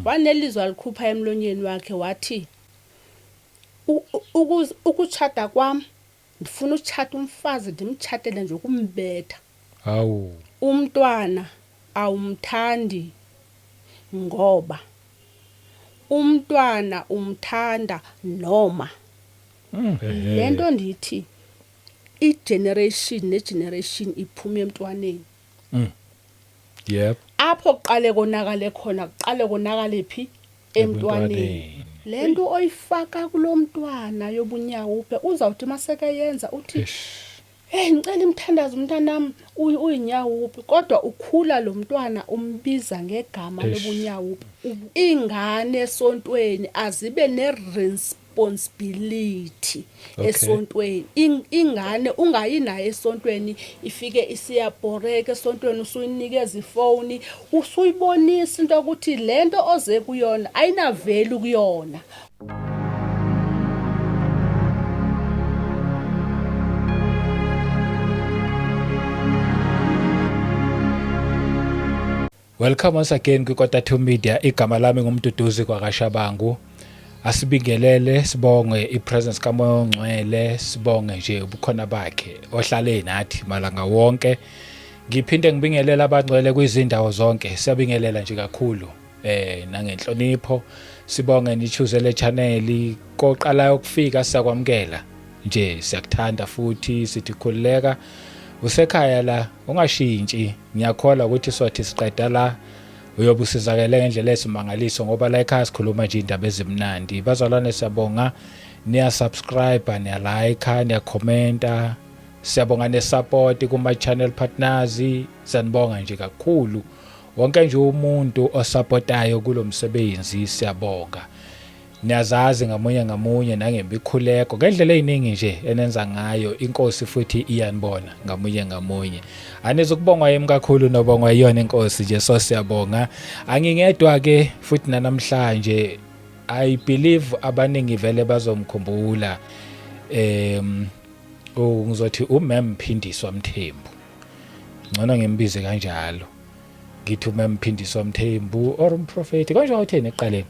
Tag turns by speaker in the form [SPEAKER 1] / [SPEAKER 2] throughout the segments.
[SPEAKER 1] Wanelizwi alikhupha emlonyeni wakhe wathi, "Ukutshata kwam ndifuna utshata umfazi, ndimtshatele nje ukumbetha."
[SPEAKER 2] Hawu.
[SPEAKER 1] Umntwana awumthandi ngoba umntwana umthanda noma lento ndithi igeneration negeneration iphuma emntwaneni. Apho kuqale konakale khona, kuqale konakale phi? Emntwaneni. Lento oyifaka kulomntwana yobunyawupe, uzawuthi maseke yenza uthi, "Hey, ngicela imthandazo, umntanami uyinyawupe," kodwa ukhula lo mntwana umbiza ngegama lobunyawupe. Ingane esontweni azibe ne-responsibility. Esontweni ingane ungayi nayo esontweni, ifike isiyabhoreka esontweni, usuyinikeza ifoni, usuyibonisa into ukuthi lento oze kuyona ayinaveli kuyona.
[SPEAKER 2] Welcome once again kwiKota 2 Media. Igama lami nguMduduzi kwakaShabangu. Asibingelele, sibonge ipresence kaMoya oNgcwele, sibonge nje ubukhona bakhe ohlale nathi malanga wonke. Ngiphinde ngibingelele abangcwele kwizindawo zonke. Siyabingelela nje kakhulu nangenhlonipho. Sibonge nichoose le channel koqala ukufika, siyakwamukela nje, siyakuthanda futhi sithi khululeka, usekhaya la, ungashintshi. Ngiyakholwa ukuthi sothi siqeda la uyobe usizakele ngendlela esimangaliso, ngoba la ekhaya sikhuluma nje indaba ezimnandi. Bazalwane, siyabonga, niya subscribe, niya like, niya commenta, siyabonga ne support kuma channel partners. Siyanibonga nje kakhulu, wonke nje umuntu osupportayo kulomsebenzi, siyabonga. Niyazazi ngamunye ngamunye, nangemikhuleko ngendlela eziningi nje enenza ngayo, inkosi futhi iyanibona ngamunye ngamunye. Anizukubongwa yimi kakhulu, nobongwa iyona inkosi nje. So siyabonga. Angingedwa ke futhi namhlanje. I believe abaningi vele bazomkhumbula, ngizothi uMem Phindiswa Mthembu, ngcono ngimbize kanjalo, ngithi uMem Phindiswa Mthembu or umprofeti konje. Utheni ekuqaleni?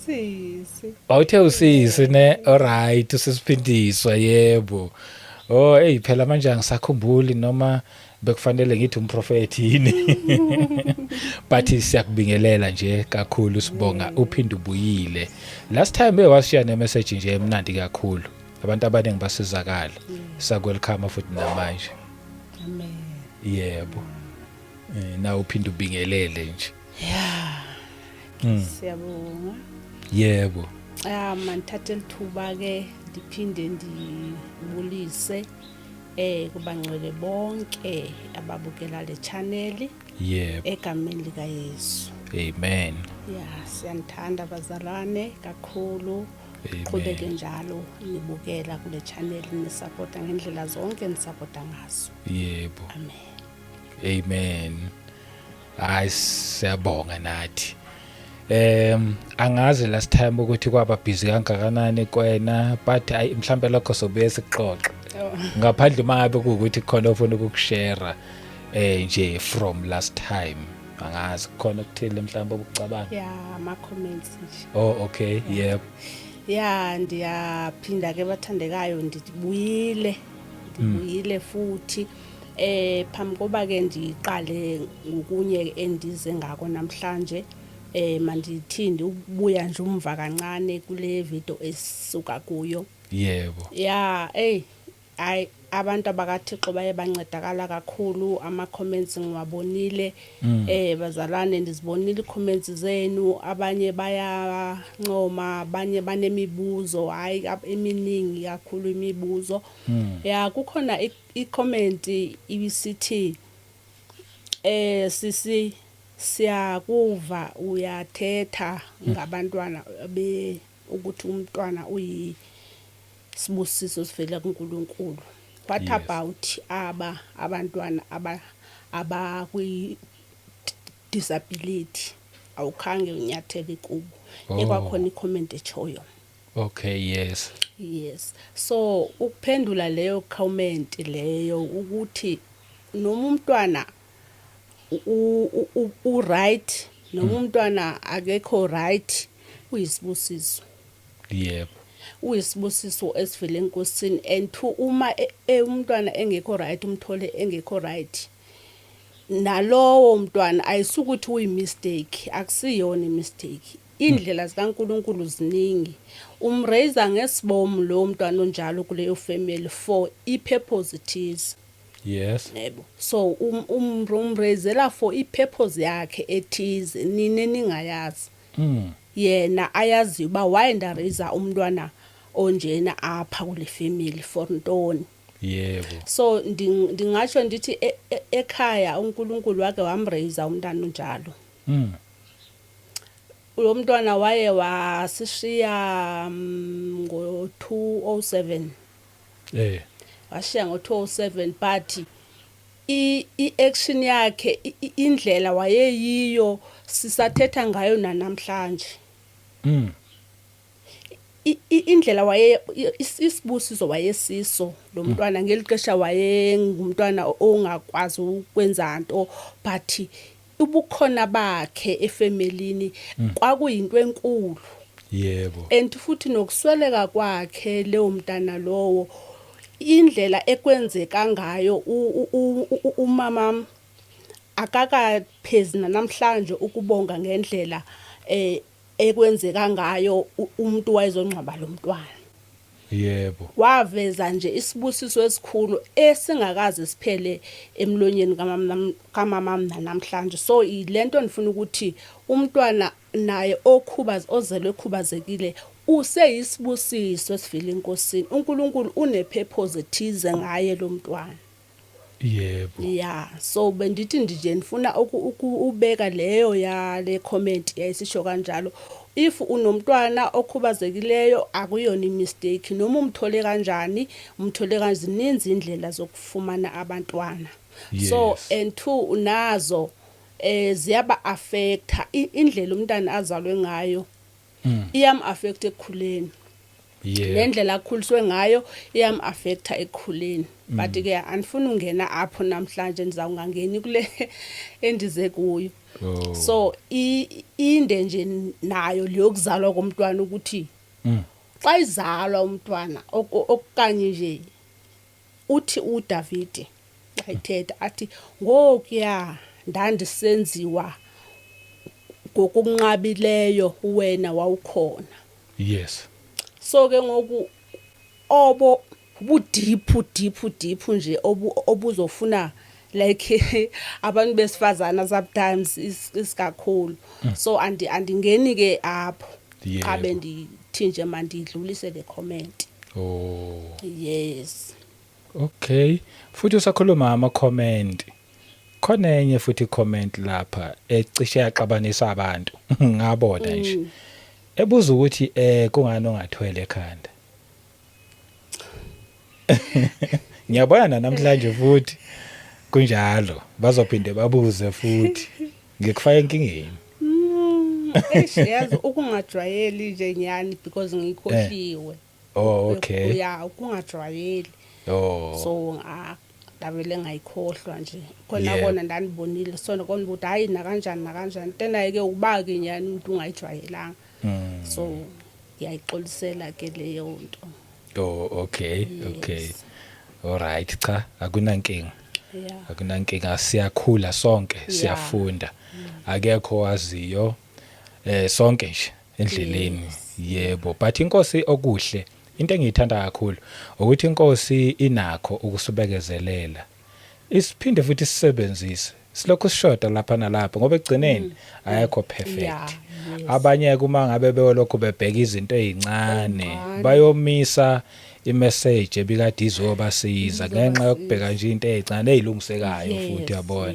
[SPEAKER 1] Sisi.
[SPEAKER 2] Awuthe usisi ne? Alright, usisiphindiswa, yebo. Oh, hey, phela manje angisakhumbuli noma bekufanele ngithi umprofeti yini, but siyakubingelela nje kakhulu, sibonga uphinde ubuyile. Last time bewashiya ne message nje emnandi kakhulu, abantu abaningi basizakala. Sakwelcome futhi namanje.
[SPEAKER 1] Amen.
[SPEAKER 2] Yebo, na uphinde ubingelele nje.
[SPEAKER 1] Yeah, siyabonga. Ah, mandithathe lithuba ke ndiphinde ndibulise kubangcwele bonke ababukela le channel egameni lika Yesu.
[SPEAKER 2] Amen.
[SPEAKER 1] Yeah, siyanithanda bazalwane kakhulu. Qhubeke njalo nibukela kule channel, nisupporta ngendlela zonke nisupporta ngazo. Amen.
[SPEAKER 2] Amen. Hayi, siyabonga nathi. Angazi last time ukuthi kwaba busy kangakanani kwena, but ayi, mhlambe lokho sobuye sikuxoxe. Ngaphandle uma ngabe kuwukuthi khona ofuna ukukushare nje from last time. Angazi khona okuthile mhlawumbe ukucabanga.
[SPEAKER 1] Yeah, ama comments nje.
[SPEAKER 2] Oh, okay. Yep.
[SPEAKER 1] Ya, ndiyaphinda ke bathandekayo, ndibuyile, ndibuyile futhi. Phambi koba ke ndiqale ngokunye endize ngako namhlanje, mandithinde ukubuya nje umva kancane kule video esisuka kuyo. Ya, ey, hayi, abantu abakaThixo baye bancedakala kakhulu. Ama comments ngiwabonile. Bazalwane, ndizibonile comments zenu, abanye bayancoma, abanye banemibuzo, hayi, eminingi kakhulu imibuzo. Ya, kukhona i-comment ibisithi, "Sisi, siyakuva uyathetha ngabantwana be ukuthi umntwana uyi sibusiso sivela kuNkulunkulu. What about aba abantwana aba kwi disability? Awukhange unyathele kubo." Ekwakhona i-comment echoyo. Yes, so ukuphendula leyo comment leyo ukuthi noma umntwana u right Noma umntwana akekho right, uyisibusiso. Uyisibusiso esivela enkosini. And two, uma umntwana engekho right, umthole engekho right, nalowo mntwana ayisukuthi uyi-mistake, akusiyona i-mistake. Indlela zikaNkulunkulu ziningi. Umraise ngesibomu lo mntwana onjalo kuleyo family for i-purpose ethize. Yebo, so umraisela for i-purpose yakhe ethize nini ningayazi. Yena ayaziyo uba why ndaraisa umntwana onjena apha kule family, for ntoni. So ndingatsho ndithi ekhaya uNkulunkulu wake wamraisa umntana onjalo. Lo mntwana waye wasishiya ngo-207. Washiya ngo-207, but i-action yakhe, indlela wayeyiyo, sisathetha ngayo nanamhlanje. Indlela waye isibusiso wayesiso lo mntwana ngeli xesha, wayengumntwana ongakwazi ukwenza nto, but ubukhona bakhe efemelini kwakuyinto enkulu. And futhi nokusweleka kwakhe leyo mntana lowo, indlela ekwenzeka ngayo, umama akakaphezi namhlanje ukubonga ngendlela ekwenzeka ngayo umuntu wayezongcwaba lo mntwana. Waveza nje isibusiso esikhulu esingakaze siphele emlonyeni kamama namhlanje. So ilento ndifuna ukuthi umntwana naye okhubaze, ozelwe ekhubazekile, useyisibusiso esivela enkosini. UNkulunkulu unepurpose ethize ngaye lo mntwana. Yeah, so bendithi nje ndifuna ubeka leyo ya le comment yayisisho kanjalo. If unomntwana okhubazekileyo, akuyona imistake noma umthole kanjani, umthole kanjani, zininzi indlela zokufumana abantwana. So and two, nazo ziyaba affecta indlela umntana azalwe ngayo. Iyam affect ekukhuleni. Nendlela akhuliswe ngayo iyam affecta ekukhuleni, but ke andifuni ungena apho namhlanje, ndizawungangeni kule endize kuyo. So inde nje nayo leyokuzalwa komntwana, ukuthi xa izalwa umntwana okanye nje uthi uDavide xa ethetha athi, "Ngokuya ndandisenziwa ngokunqabileyo, wena wawukhona." So ke ngoku obo budeep, deep, deep nje obuzofuna like abantu besifazana sometimes isikakhulu. So andingeni ke apho. Cha, bendithi nje mandidlulise le comment. Yes.
[SPEAKER 2] Okay. Futhi usakhuluma ama comment. Khona enye futhi comment lapha ecishe yaxabanisa abantu. Ngabona nje. Ebuza ukuthi kungani ongathwele ekhanda. Ngiyabona namhlanje futhi kunjalo, bazophinde babuze futhi, ngikufaka enkingeni.
[SPEAKER 1] Eish, yazi ukungajwayeli nje nyani, because ngikhohliwe.
[SPEAKER 2] Oh, okay.
[SPEAKER 1] Ya, ukungajwayeli. So ndavele ngayikhohlwa nje khona. Kona ndanibonile, so kona ukuthi hayi, nakanjani nakanjani tena ke uba ke nyani umuntu ungayijwayelanga. So ngiyayixolisela ke leyo nto.
[SPEAKER 2] Oh, okay. All right, cha, akunankinga. Akunankinga, siyakhula sonke, siyafunda. Akekho waziyo, sonke nje endleleni. Yebo, but inkosi okuhle, into engiyithanda kakhulu ukuthi inkosi inakho ukusibekezelela. Isiphinde futhi sisebenzise. Silokhu sishoda lapha nalapha ngoba ekugcineni ayekho perfect. Abanye kuma ngabe bewolokhu bebheka izinto ezincane,
[SPEAKER 1] Ey'ncane.
[SPEAKER 2] bayomisa imessage ebikade izobasiza ngenxa
[SPEAKER 1] Izobasiza.
[SPEAKER 2] yokubheka nje into ezincane ezilungisekayo futhi, yabona.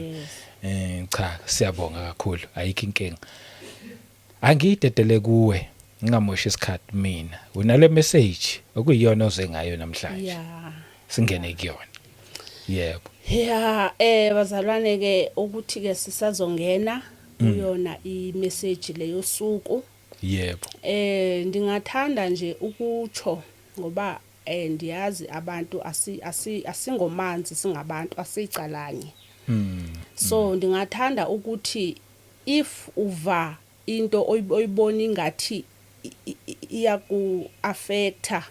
[SPEAKER 2] Cha, siyabonga kakhulu, ayikho inkinga. Angiyidedele kuwe, ngingamoshi isikhathi mina. Unale message okuyiyona oze ngayo namhlanje. Singene kuyona. Yebo.
[SPEAKER 1] Ya, bazalwane ke, ukuthi ke sisazongena kuyona i-message leyo suku. Ndingathanda nje ukutsho ngoba ndiyazi abantu asi asi asingomanzi, singabantu, asicalanye. So ndingathanda ukuthi If uva into oyibona ingathi iyaku affecta,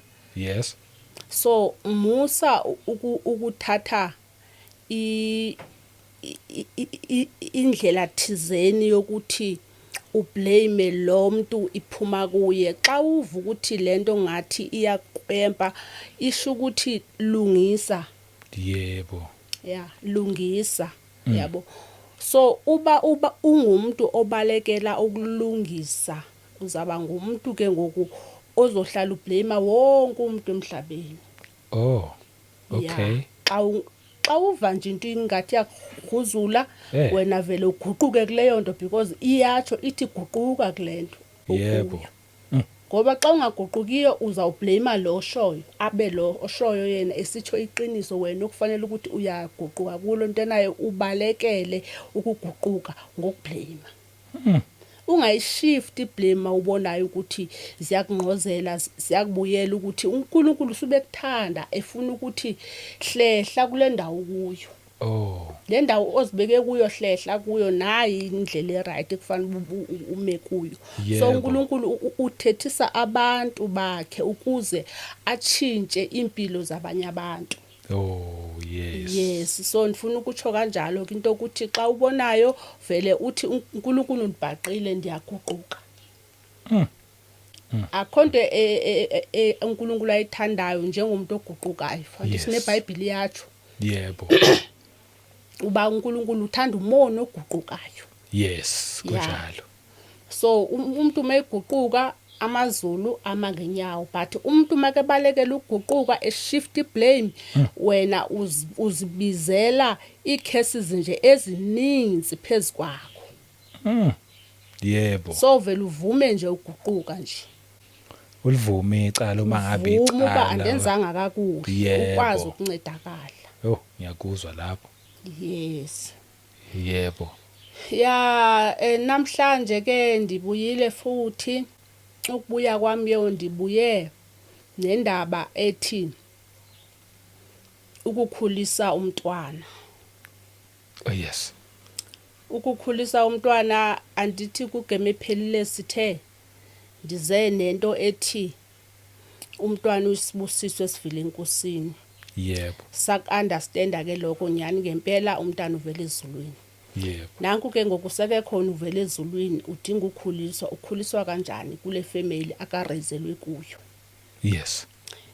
[SPEAKER 1] so musa ukuthatha indlela thizeni yokuthi ublame lo muntu iphuma kuye. Xa uva ukuthi lento ngathi iyakwempa, isho ukuthi lungisa. Ya, lungisa, yabo. So uba ungumuntu obalekela ukulungisa, uzaba ngumuntu ke ngoku ozohlala ublame wonke umuntu emhlabeni.
[SPEAKER 2] Oh, okay.
[SPEAKER 1] Xa uva nje into ingathi yakugruzula, wena vele uguquke kuleyo nto, because iyatsho ithi guquka kule nto okuyo. Ngoba xa ungaguqukiyo uzawublame lo oshoyo, abe lo oshoyo yena esitsho iqiniso, wena okufanele ukuthi uyaguquka kulo nto enayo ubalekele ukuguquka ngokublame. Ungayishift iblame ubonayo ukuthi ziyakungqozela, ziyakubuyela ukuthi uNkulunkulu usube kuthanda efuna ukuthi hlehla kule ndawo kuyo. Le ndawo ozibeke kuyo, hlehla kuyo, nayi indlela eright ekufanele ume kuyo. So uNkulunkulu uthethisa abantu bakhe ukuze atshintshe impilo zabanye abantu.
[SPEAKER 2] Oh, yes.
[SPEAKER 1] Yes, so ndifuna ukutsho kanjalo ke into ukuthi xa ubonayo vele uthi uNkulunkulu undibhaqile, ndiyaguquka. Akho nto uNkulunkulu ayithandayo njengomuntu oguqukayo. Futhi sineBhayibheli yatsho. Uba uNkulunkulu uthanda umona oguqukayo.
[SPEAKER 2] Yes, kunjalo.
[SPEAKER 1] So umuntu mayiguquka amazulu ama ngenyawo, but umuntu makebalekela ukuguquka eshift blame, wena uzibizela icases nje ezininzi phezukwakho. So vele uvume nje uguquka nje.
[SPEAKER 2] Ulivume icala uma ngabe
[SPEAKER 1] Uvume uba
[SPEAKER 2] icala.
[SPEAKER 1] andenzanga kakuhle, ukwazi ukuncedakala.
[SPEAKER 2] Oh, ngiyakuzwa lapho.
[SPEAKER 1] Yes. Ya, namhlanje ke ndibuyile futhi. Ukubuya kwami yo ndibuye nendaba ethi ukukhulisa umntwana.
[SPEAKER 2] Oh yes.
[SPEAKER 1] Ukukhulisa umntwana, andithi kugame ephelile sithe ndize nento ethi umntwana uyisibusiso esivela enkosini. Sak understanda ke lokho nyani ngempela umntana uvela ezulwini. Nanku ke ngoku seke khona uvela ezulwini, udinga ukukhuliswa. Ukhuliswa kanjani kule family akarezelwe kuyo?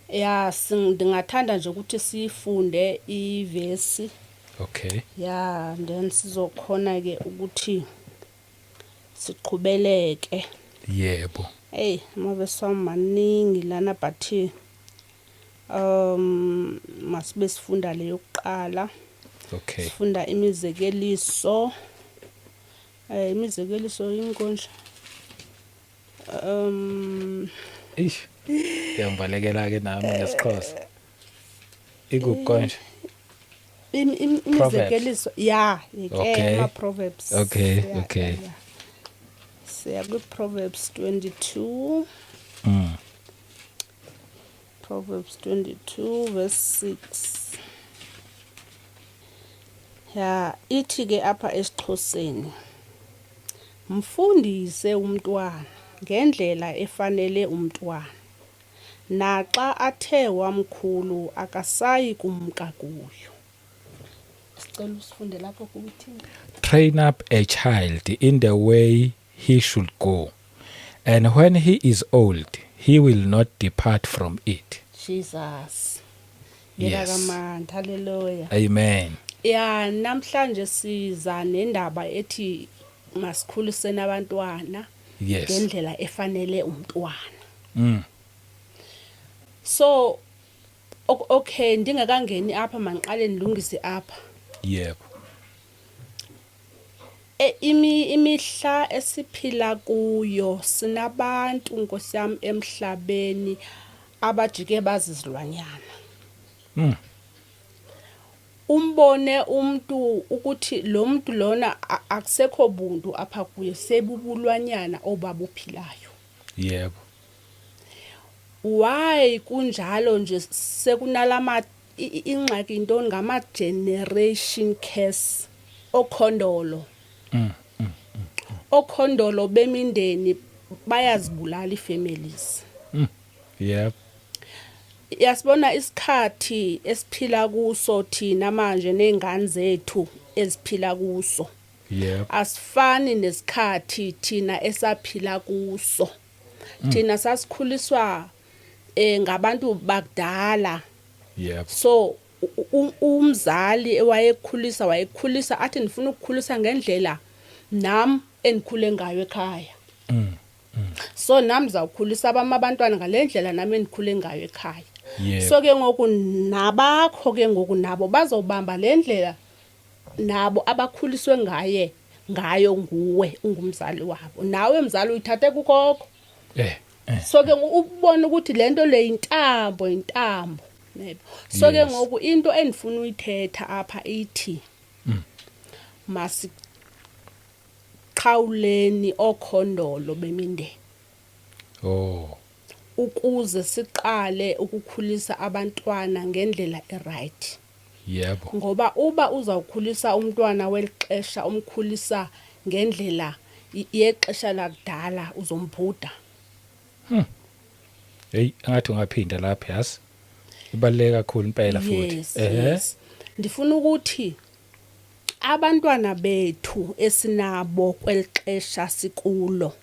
[SPEAKER 1] Ya, ndingathanda nje ukuthi sifunde ivesi. Ya, then sizokhona ke ukuthi siqhubeleke. Hey, amavesi wami maningi lana, but masibe sifunda le yokuqala. Sifunda imizekeliso. Imizekeliso inkonje.
[SPEAKER 2] Eish. Ngiyabalekela ke nami ngesiXhosa. Ikuphi konje?
[SPEAKER 1] Imizekeliso, ya, ke ama Proverbs. Ya, ya, ya. Siya kwi Proverbs 22. Proverbs 22 verse 6. Ya, ithi ke apha esiXhoseni, mfundise umntwana ngendlela efanele umntwana, naxa athe wamkhulu akasayi kumka kuyo. Sicela usifunde lapho ukuthi
[SPEAKER 2] Train up a child in the way he should go, and when he is old he will not depart from it.
[SPEAKER 1] Jesus. Yeka kamandla, hallelujah.
[SPEAKER 2] Amen.
[SPEAKER 1] Ya, namhlanje siza nendaba ethi masikhuliseni abantwana ngendlela efanele umntwana. So okay, ndingekangeni apha mangiqale nilungise apha. Imihla esiphila kuyo sinabantu Nkosi yami emhlabeni abajike bazizilwanyana. Umbone umuntu ukuthi lo muntu lona akusekho buntu apha kuye, sebubulwanyana obabuphilayo. Why kunjalo nje sekunalama ingxaki intoni ngama generation curse okhondolo. Okhondolo bemindeni bayazibulala ifamilies.
[SPEAKER 2] Yep.
[SPEAKER 1] Yasibona isikhathi esiphila kuso thina manje nezingane zethu eziphila kuso.
[SPEAKER 2] Yep.
[SPEAKER 1] Asifani nesikhathi thina esaphila kuso. Thina sasikhuliswa ngabantu bakudala.
[SPEAKER 2] Yep.
[SPEAKER 1] So umzali ewayekhulisa wayekhulisa athi ndifuna ukukhulisa ngendlela nam endikhule ngayo ekhaya. So nami zawukhulisa abami abantwana ngalendlela nami endikhule ngayo ekhaya. So ke ngoku nabakho ke ngoku nabo bazobamba lendlela nabo abakhuliswe ngaye ngayo nguwe ungumzali wabo, nawe mzali uyithathe kukhokho. So ke ubona ukuthi lento le intambo intambo, yebo. So ke ngoku into endifuna uyithetha apha ithi masiqhawuleni okhondolo bemindeni.
[SPEAKER 2] Oh.
[SPEAKER 1] Ukuze siqale ukukhulisa abantwana ngendlela eright.
[SPEAKER 2] Yebo.
[SPEAKER 1] Ngoba uba uzawukhulisa umntwana welixesha umkhulisa ngendlela yexesha lakudala, uzombhuda.
[SPEAKER 2] Hey, angathi ungaphinda lapha, yazi. Ibaluleke kakhulu impela futhi.
[SPEAKER 1] Yes, yes. Ndifuna ukuthi abantwana bethu esinabo kwelixesha sikulo,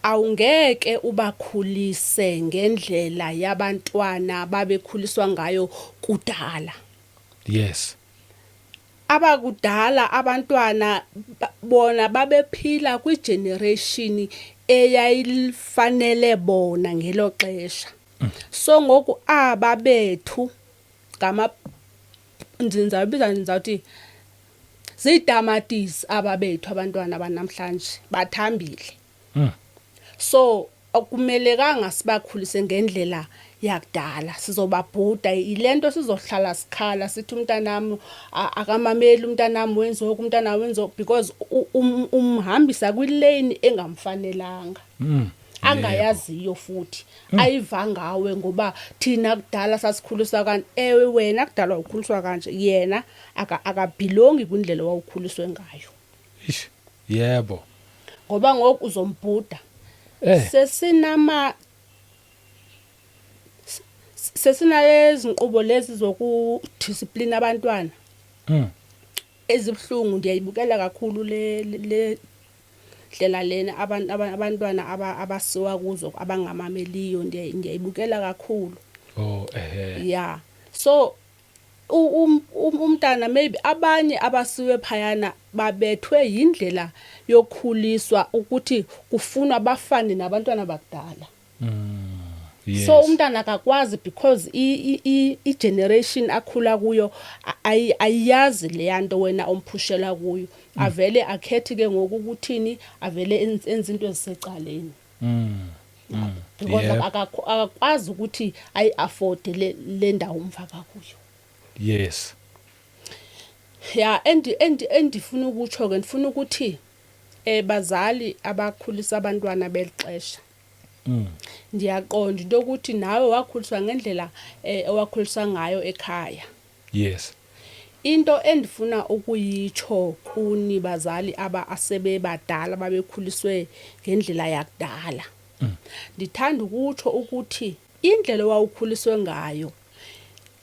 [SPEAKER 1] awungeke ubakhulise ngendlela yabantwana babekhuliswa ngayo kudala. Abakudala abantwana bona babephila kwigeneration eyayifanele bona ngelo xesha. So ngoku aba bethu ngama ndizawubiza ndizawuthi ziitamatisi aba bethu abantwana banamhlanje, bathambile. So akumelekanga sibakhulise ngendlela yakudala, sizobabhuda. Yilento sizohlala sikhala sithi umntanami akamameli, umntanami wenza oku, umntanami wenza oku, because umhambisa kwilane engamfanelanga, angayaziyo futhi ayiva ngawe, ngoba thina kudala sasikhuliswa kanti. Ewe, wena kudala wawukhuliswa kanje, yena akabelongi kwindlela owawukhuliswe ngayo.
[SPEAKER 2] Ish. Yebo.
[SPEAKER 1] Ngoba ngoku uzombhuda. Sesinalezi nqubo lezi zokudiscipline abantwana ezibuhlungu. Ndiyayibukela kakhulu le ndlela lena abantu abantwana abasiwa kuzo abangamameliyo, ndiyayibukela kakhulu.
[SPEAKER 2] Oh, ehe.
[SPEAKER 1] Yeah, so umntana maybe abanye abasiwe phayana babethwe yindlela yokukhuliswa ukuthi kufunwa bafane nabantwana bakudala. So umntana akakwazi because i-generation akhula kuyo ayiyazi leya nto wena omphushela kuyo. Avele akhethi ke ngoku ukuthini, avele enze into ezisecaleni. Because akakwazi ukuthi ayi-afford le ndawo umfaka kuyo. Ya, endifuna ukutsho ke, ndifuna ukuthi bazali abakhulisa abantwana belixesha, ndiyaqonda into yokuthi nawe wakhuliswa ngendlela owakhuliswa ngayo ekhaya. Into endifuna ukuyitsho kuni bazali aba asebebadala babekhuliswe ngendlela yakudala, ndithanda ukutsho ukuthi indlela owawukhuliswe ngayo,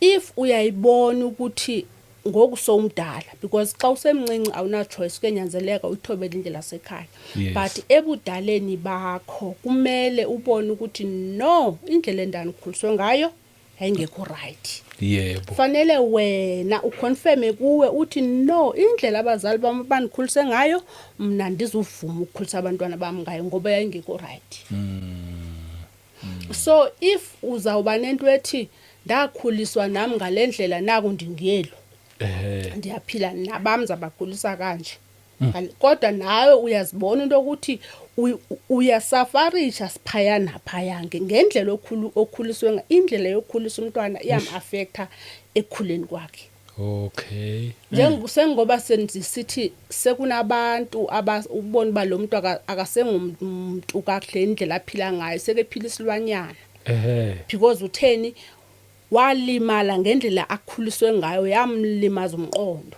[SPEAKER 1] if uyayibona ukuthi ngoku sowumdala, because xa usemncinci awuna choice, kuyanyanzeleka uyithobele indlela yasekhaya, but ebudaleni bakho kumele ubone ukuthi no, indlela endandikhuliswe ngayo yayingekho right. Fanele wena uconfirme kuwe uthi no, indlela abazali bam abandikhulise ngayo mna ndizuvuma ukukhulisa abantwana bam ngayo ngoba yayingekho right. So if uzawuba nento ethi ndakhuliswa nam ngale ndlela, naku ndingelo, ndiyaphila nabam zabakhulisa kanje, kodwa nawe uyazibona into yokuthi uyasufferisha siphaya naphaya ngendlela okhuliswe indlela yokukhulisa umntwana iyam-affecta ekukhuleni kwakhe. Njengoba sendisithi sekunabantu ubona uba lo muntu akasengumntu kakuhle, indlela aphila ngayo sekephila isilwanyana. Because utheni, walimala ngendlela akhuliswe ngayo, yamlimaza umqondo.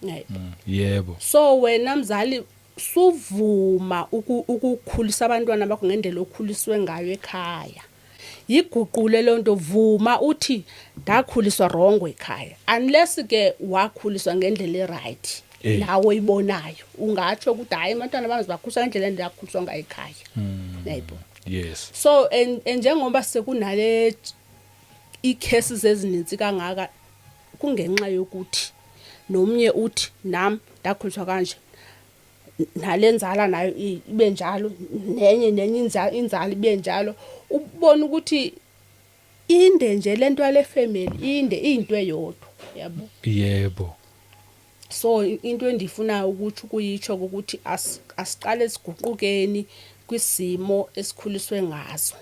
[SPEAKER 1] Yebo.
[SPEAKER 2] Yebo.
[SPEAKER 1] So wena mzali suvuma ukukhulisa abantwana bakho ngendlela okhuliswe ngayo ekhaya. Yiguqule lonto, vuma uthi ndakhuliswa wrong ekhaya, unless ke wakhuliswa ngendlela eright nawe oyibonayo, ungatsho ukuthi hayi, abantwana bami bakhuliswa ngendlela endakhuliswa ngayo ekhaya, yebo. So and njengoba sekunale icases ezininzi kangaka, kungenxa yokuthi nomnye uthi nam ndakhuliswa kanje, nalenzala nayo ibe njalo, nenye nenye inzala ibe njalo. Ubona ukuthi inde nje lento yale family, inde into eyodwa, yabo. So into endifuna ukuthi kuyitsho ukuthi asiqale siguqukeni kwisimo esikhuliswe ngaso.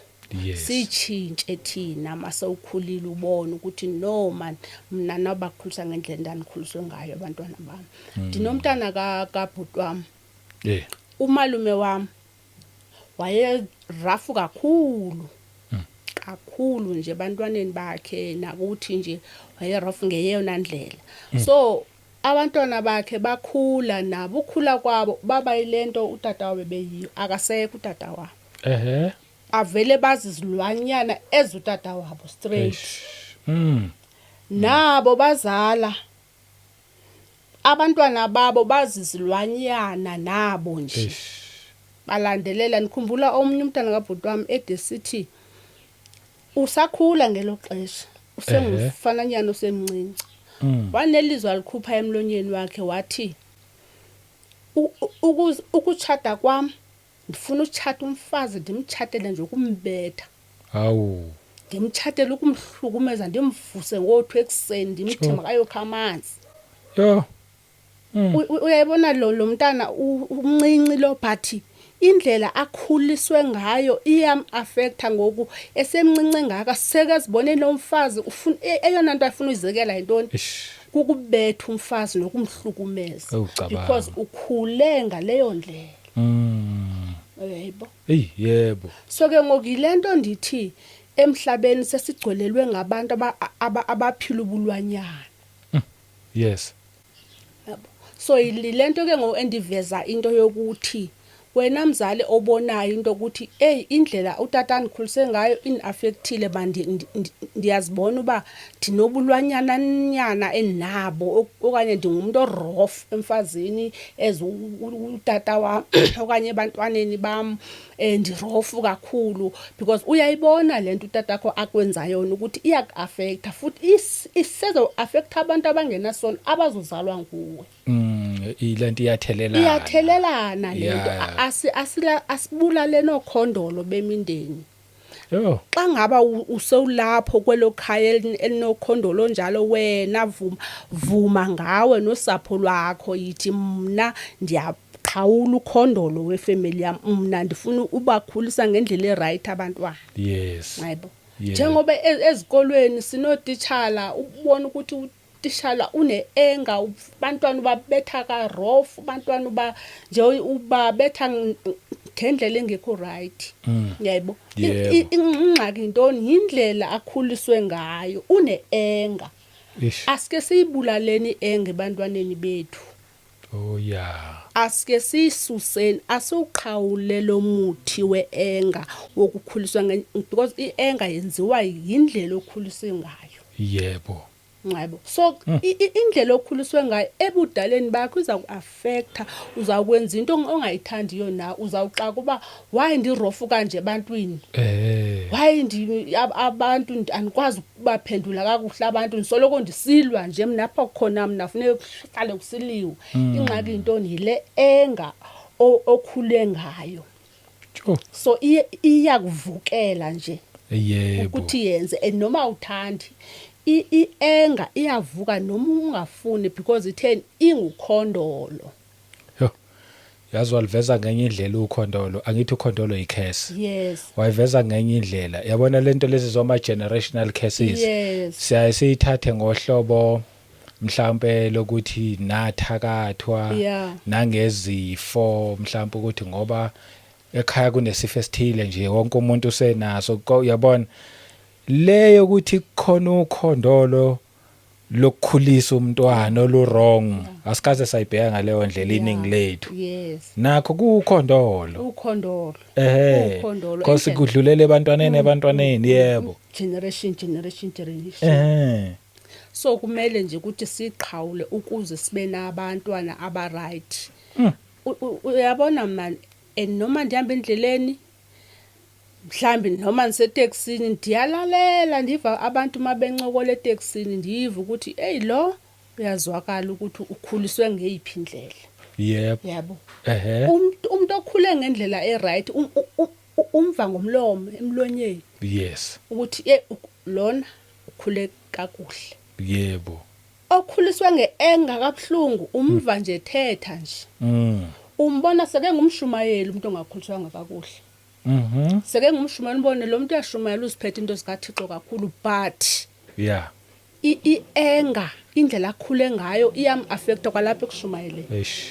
[SPEAKER 1] Sitshintshe thina mase ukhulile, ubone ukuthi no man, mina nabakhulisa ngendlela endandikhuliswe ngayo abantwana bami. Ndinomntana kabhuti wami. Umalume wami waye rough kakhulu kakhulu nje ebantwaneni bakhe, nakuthi nje waye rough ngeyona ndlela. So abantwana bakhe bakhula nabo, ukhula kwabo baba yilento utata wabo beyiyo. Akasekho utata wabo. Avele bazizilwanyana ezutata wabo straight.
[SPEAKER 2] Eish.
[SPEAKER 1] Nabo bazala abantwana babo bazizilwanyana nabo nje. Balandelela. Nikhumbula omunye umntana kabhuti wami ede sithi usakhula ngelo xesha, usengumfananyana osemncinci, wanelizwi alikhupha emlonyeni wakhe, wathi, "Ukutshata kwam ndifuna utshata umfazi, ndimtshatele nje ukumbetha."
[SPEAKER 2] Hawu.
[SPEAKER 1] Ndimtshatele ukumhlukumeza, ndimvuse ngo-2 ekuseni, ndimthi makayokha amanzi.
[SPEAKER 2] Yo.
[SPEAKER 1] Uyayibona lo mntana umncinci lo, but indlela akhuliswe ngayo iyam-affecta ngoku esemncinci ngaka, sekezibone nomfazi, ufuna eyona nto afuna uyizekela yintoni? Kukubetha umfazi nokumhlukumeza.
[SPEAKER 2] Ewucabanga.
[SPEAKER 1] Because ukhule ngaleyo ndlela. Uyayibona?
[SPEAKER 2] Hey, yebo.
[SPEAKER 1] So ke ngoku yile nto ndithi emhlabeni sesigcwelelwe ngabantu abaphila ubulwanyana. Yabo. So yile nto ke ngoku endiveza into yokuthi wena mzali obonayo into ukuthi hey, indlela utata andikhulise ngayo indi-affectile, ndiyazibona uba ndinobulwanyana nyana endinabo, okanye ndingumuntu orough emfazini as utata wam, okanye ebantwaneni bam, ndirough kakhulu, because uyayibona le nto utatakho akwenza yona ukuthi iyaku-affecta, futhi isezo-affecta abantu abangenasono abazozalwa nguwe.
[SPEAKER 2] Ilento iyathelelana.
[SPEAKER 1] Iyathelelana lento. Asibulale nokhondolo bemindeni.
[SPEAKER 2] Yo.
[SPEAKER 1] Xa ngaba usewulapho kwelo khaya elinokhondolo njalo, wena vuma ngawe nosapho lwakho, yithi mna ndiyaqhawula ukhondolo wefamily yam, mna ndifuna ubakhulisa ngendlela eright abantwana. Hayibo. Njengoba ezikolweni sinotitshala, ubona ukuthi utishala une-anger, abantwana ubabetha karough, abantwana uba nje ubabetha ngendlela engekho right. Yebo. Ingxaki yintoni? Yindlela akhuliswe ngayo, une-anger. Asike siyibulaleni i-anger ebantwaneni bethu.
[SPEAKER 2] Oh yeah.
[SPEAKER 1] Asike siyisuseni, asiwuqhawule lo muthi we-anger wokukhuliswa because i-anger yenziwa yindlela okhuliswe ngayo. Yebo. So indlela okhuliswe ngayo ebudaleni bakho iza ku-affecta, uzawukwenza into ongayithandiyo na, uzawuxaka uba why ndirough kanje ebantwini. Why abantu andikwazi ukubaphendula kakuhle abantu, ndisoloko ndisilwa nje mna, apho khona mna funeka kuhlale kusiliwe. Ingxaki yintoni? Yile anger okhule ngayo. So iyakuvukela nje. Ukuthi yenze, and noma uthandi, i-anger iyavuka noma ungafuni, because itheni, ingukhondolo.
[SPEAKER 2] Yo. Yazi waliveza ngenye indlela ukhondolo, angithi ukhondolo yicurse. Wayiveza ngenye indlela. Yabona lento lezi zoma generational curses. Siyaye siyithathe ngohlobo mhlambe lokuthi nathakathwa nangezifo, mhlambe ukuthi ngoba ekhaya kunesifo esithile nje wonke umuntu usenaso, uyabona leyo ukuthi kukhona ukhondolo. Lokukhulisa umntwana olu wrong asikaze sayibheka ngaleyo ndlela iningi lethu. Nakho kukhondolo.
[SPEAKER 1] Ukhondolo. Ukhondolo.
[SPEAKER 2] Cause kudlulela ebantwaneni, ebantwaneni, yebo.
[SPEAKER 1] Generation, generation, generation. So kumele nje ukuthi siqhawule ukuze sibe nabantwana aba right. Uyabona man, and noma ndihamba endleleni mhlambi, noma ndiseteksini, ndiyalalela, ndiva abantu mabencokola eteksini, ndiva ukuthi hey, lo uyazwakala ukuthi ukhuliswe ngeyiphi indlela. Yabo. Umuntu okhule ngendlela e-right umva ngomlomo, emlonyeni ukuthi lona ukhule kakuhle. Okhuliswe nge-anger kabuhlungu umva nje thetha nje. Umbona seke ngumshumayeli umuntu ongakhuliswanga kakuhle. Seke ngumshumayeli, ubone lo muntu uyashumayela, uziphethe into zikaThixo kakhulu, but i-anger, indlela akhule ngayo iyam-affecta kwalapha ekushumayeleni.
[SPEAKER 2] Eish.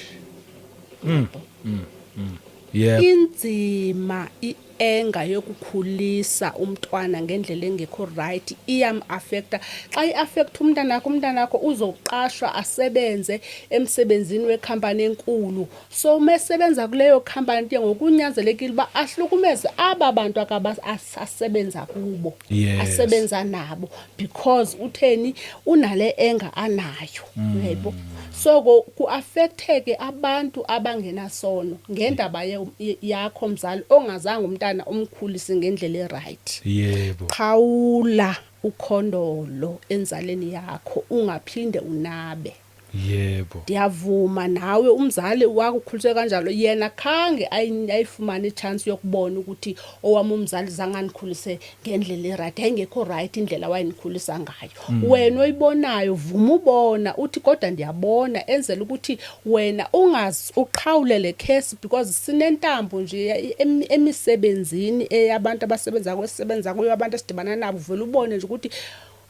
[SPEAKER 2] Mm. Mm. Mm. Yebo.
[SPEAKER 1] Inzima i-anger yokukhulisa umntwana ngendlela engekho right, iyam-affecta. Xa i-affecta umntanakho, umntanakho uzoqashwa asebenze emsebenzini wekhampani enkulu. So uma esebenza kuleyo khampani ke ngokunyanzelekile uba ahlukumeze aba bantu akaba asebenza kubo, asebenza nabo, because utheni, unale anger anayo, yebo. So ku-affecteke abantu abangenasono ngendaba yakho mzali ongazange umntana umkhulise ngendlela e-right. Qhawula ukhondolo enzaleni yakho, ungaphinde unabe. Ndiyavuma nawe umzali wakho ukhuliswe kanjalo, yena khange ayifumane i-chance yokubona ukuthi owami umzali zange andikhulise ngendlela e-right, yayingekho right indlela wayendikhulisa ngayo. Wena oyibonayo, vuma ubona uthi kodwa ndiyabona, enzela ukuthi wena ungazi uqhawule le case, because sinentambo nje emisebenzini eyabantu abasebenza kwesebenza kuyo, abantu esidibana nabo, uvele ubone nje ukuthi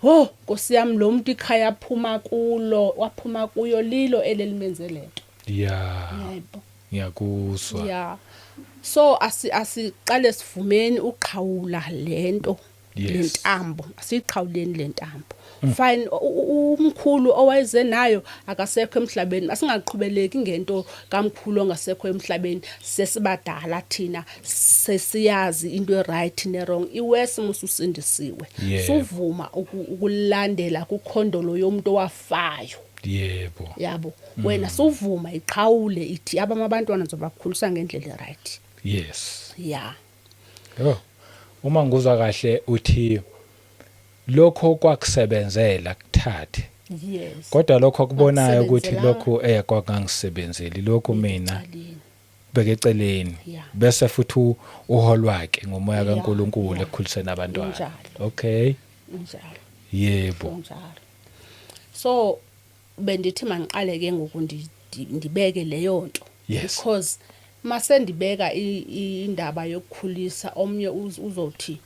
[SPEAKER 1] oh Nkosi yami, lo muntu ikhaya aphuma kulo, waphuma kuyo lilo elelimenze lento. Yebo.
[SPEAKER 2] Ngiyakuzwa.
[SPEAKER 1] Yeah, so asiqale sivumeni uqhawula lento. Lentambo asiqhawuleni lentambo. Fine, umkhulu owayeze nayo akasekho emhlabeni, asingaqhubeleki ngento kamkhulu ongasekho emhlabeni. Sesibadala thina, sesiyazi into e-right ne-wrong, iwesi mususindisiwe. Suvuma ukulandela kukhondolo yomuntu owafayo. Yabo, wena suvuma iqhawule, ithi abama abantwana ngizobakhulisa ngendlela e-right. Yeah.
[SPEAKER 2] Yo. Uma ngizwa kahle uthi lokho kwakusebenzela kuthathe. Kodwa lokho kubonayo ukuthi lokhu kwakungangisebenzeli, lokhu mina
[SPEAKER 1] Eceleni.
[SPEAKER 2] Beke eceleni. Bese futhi uholwa ke ngomoya kaNkuluNkulu ekukhuliseni abantwana.
[SPEAKER 1] Injalo.
[SPEAKER 2] Okay.
[SPEAKER 1] Injalo.
[SPEAKER 2] Yebo.
[SPEAKER 1] Njalo. So bendithi mangiqale ke ngoku ndibeke leyo nto. Because mase ndibeka indaba yokukhulisa, omnye uzothi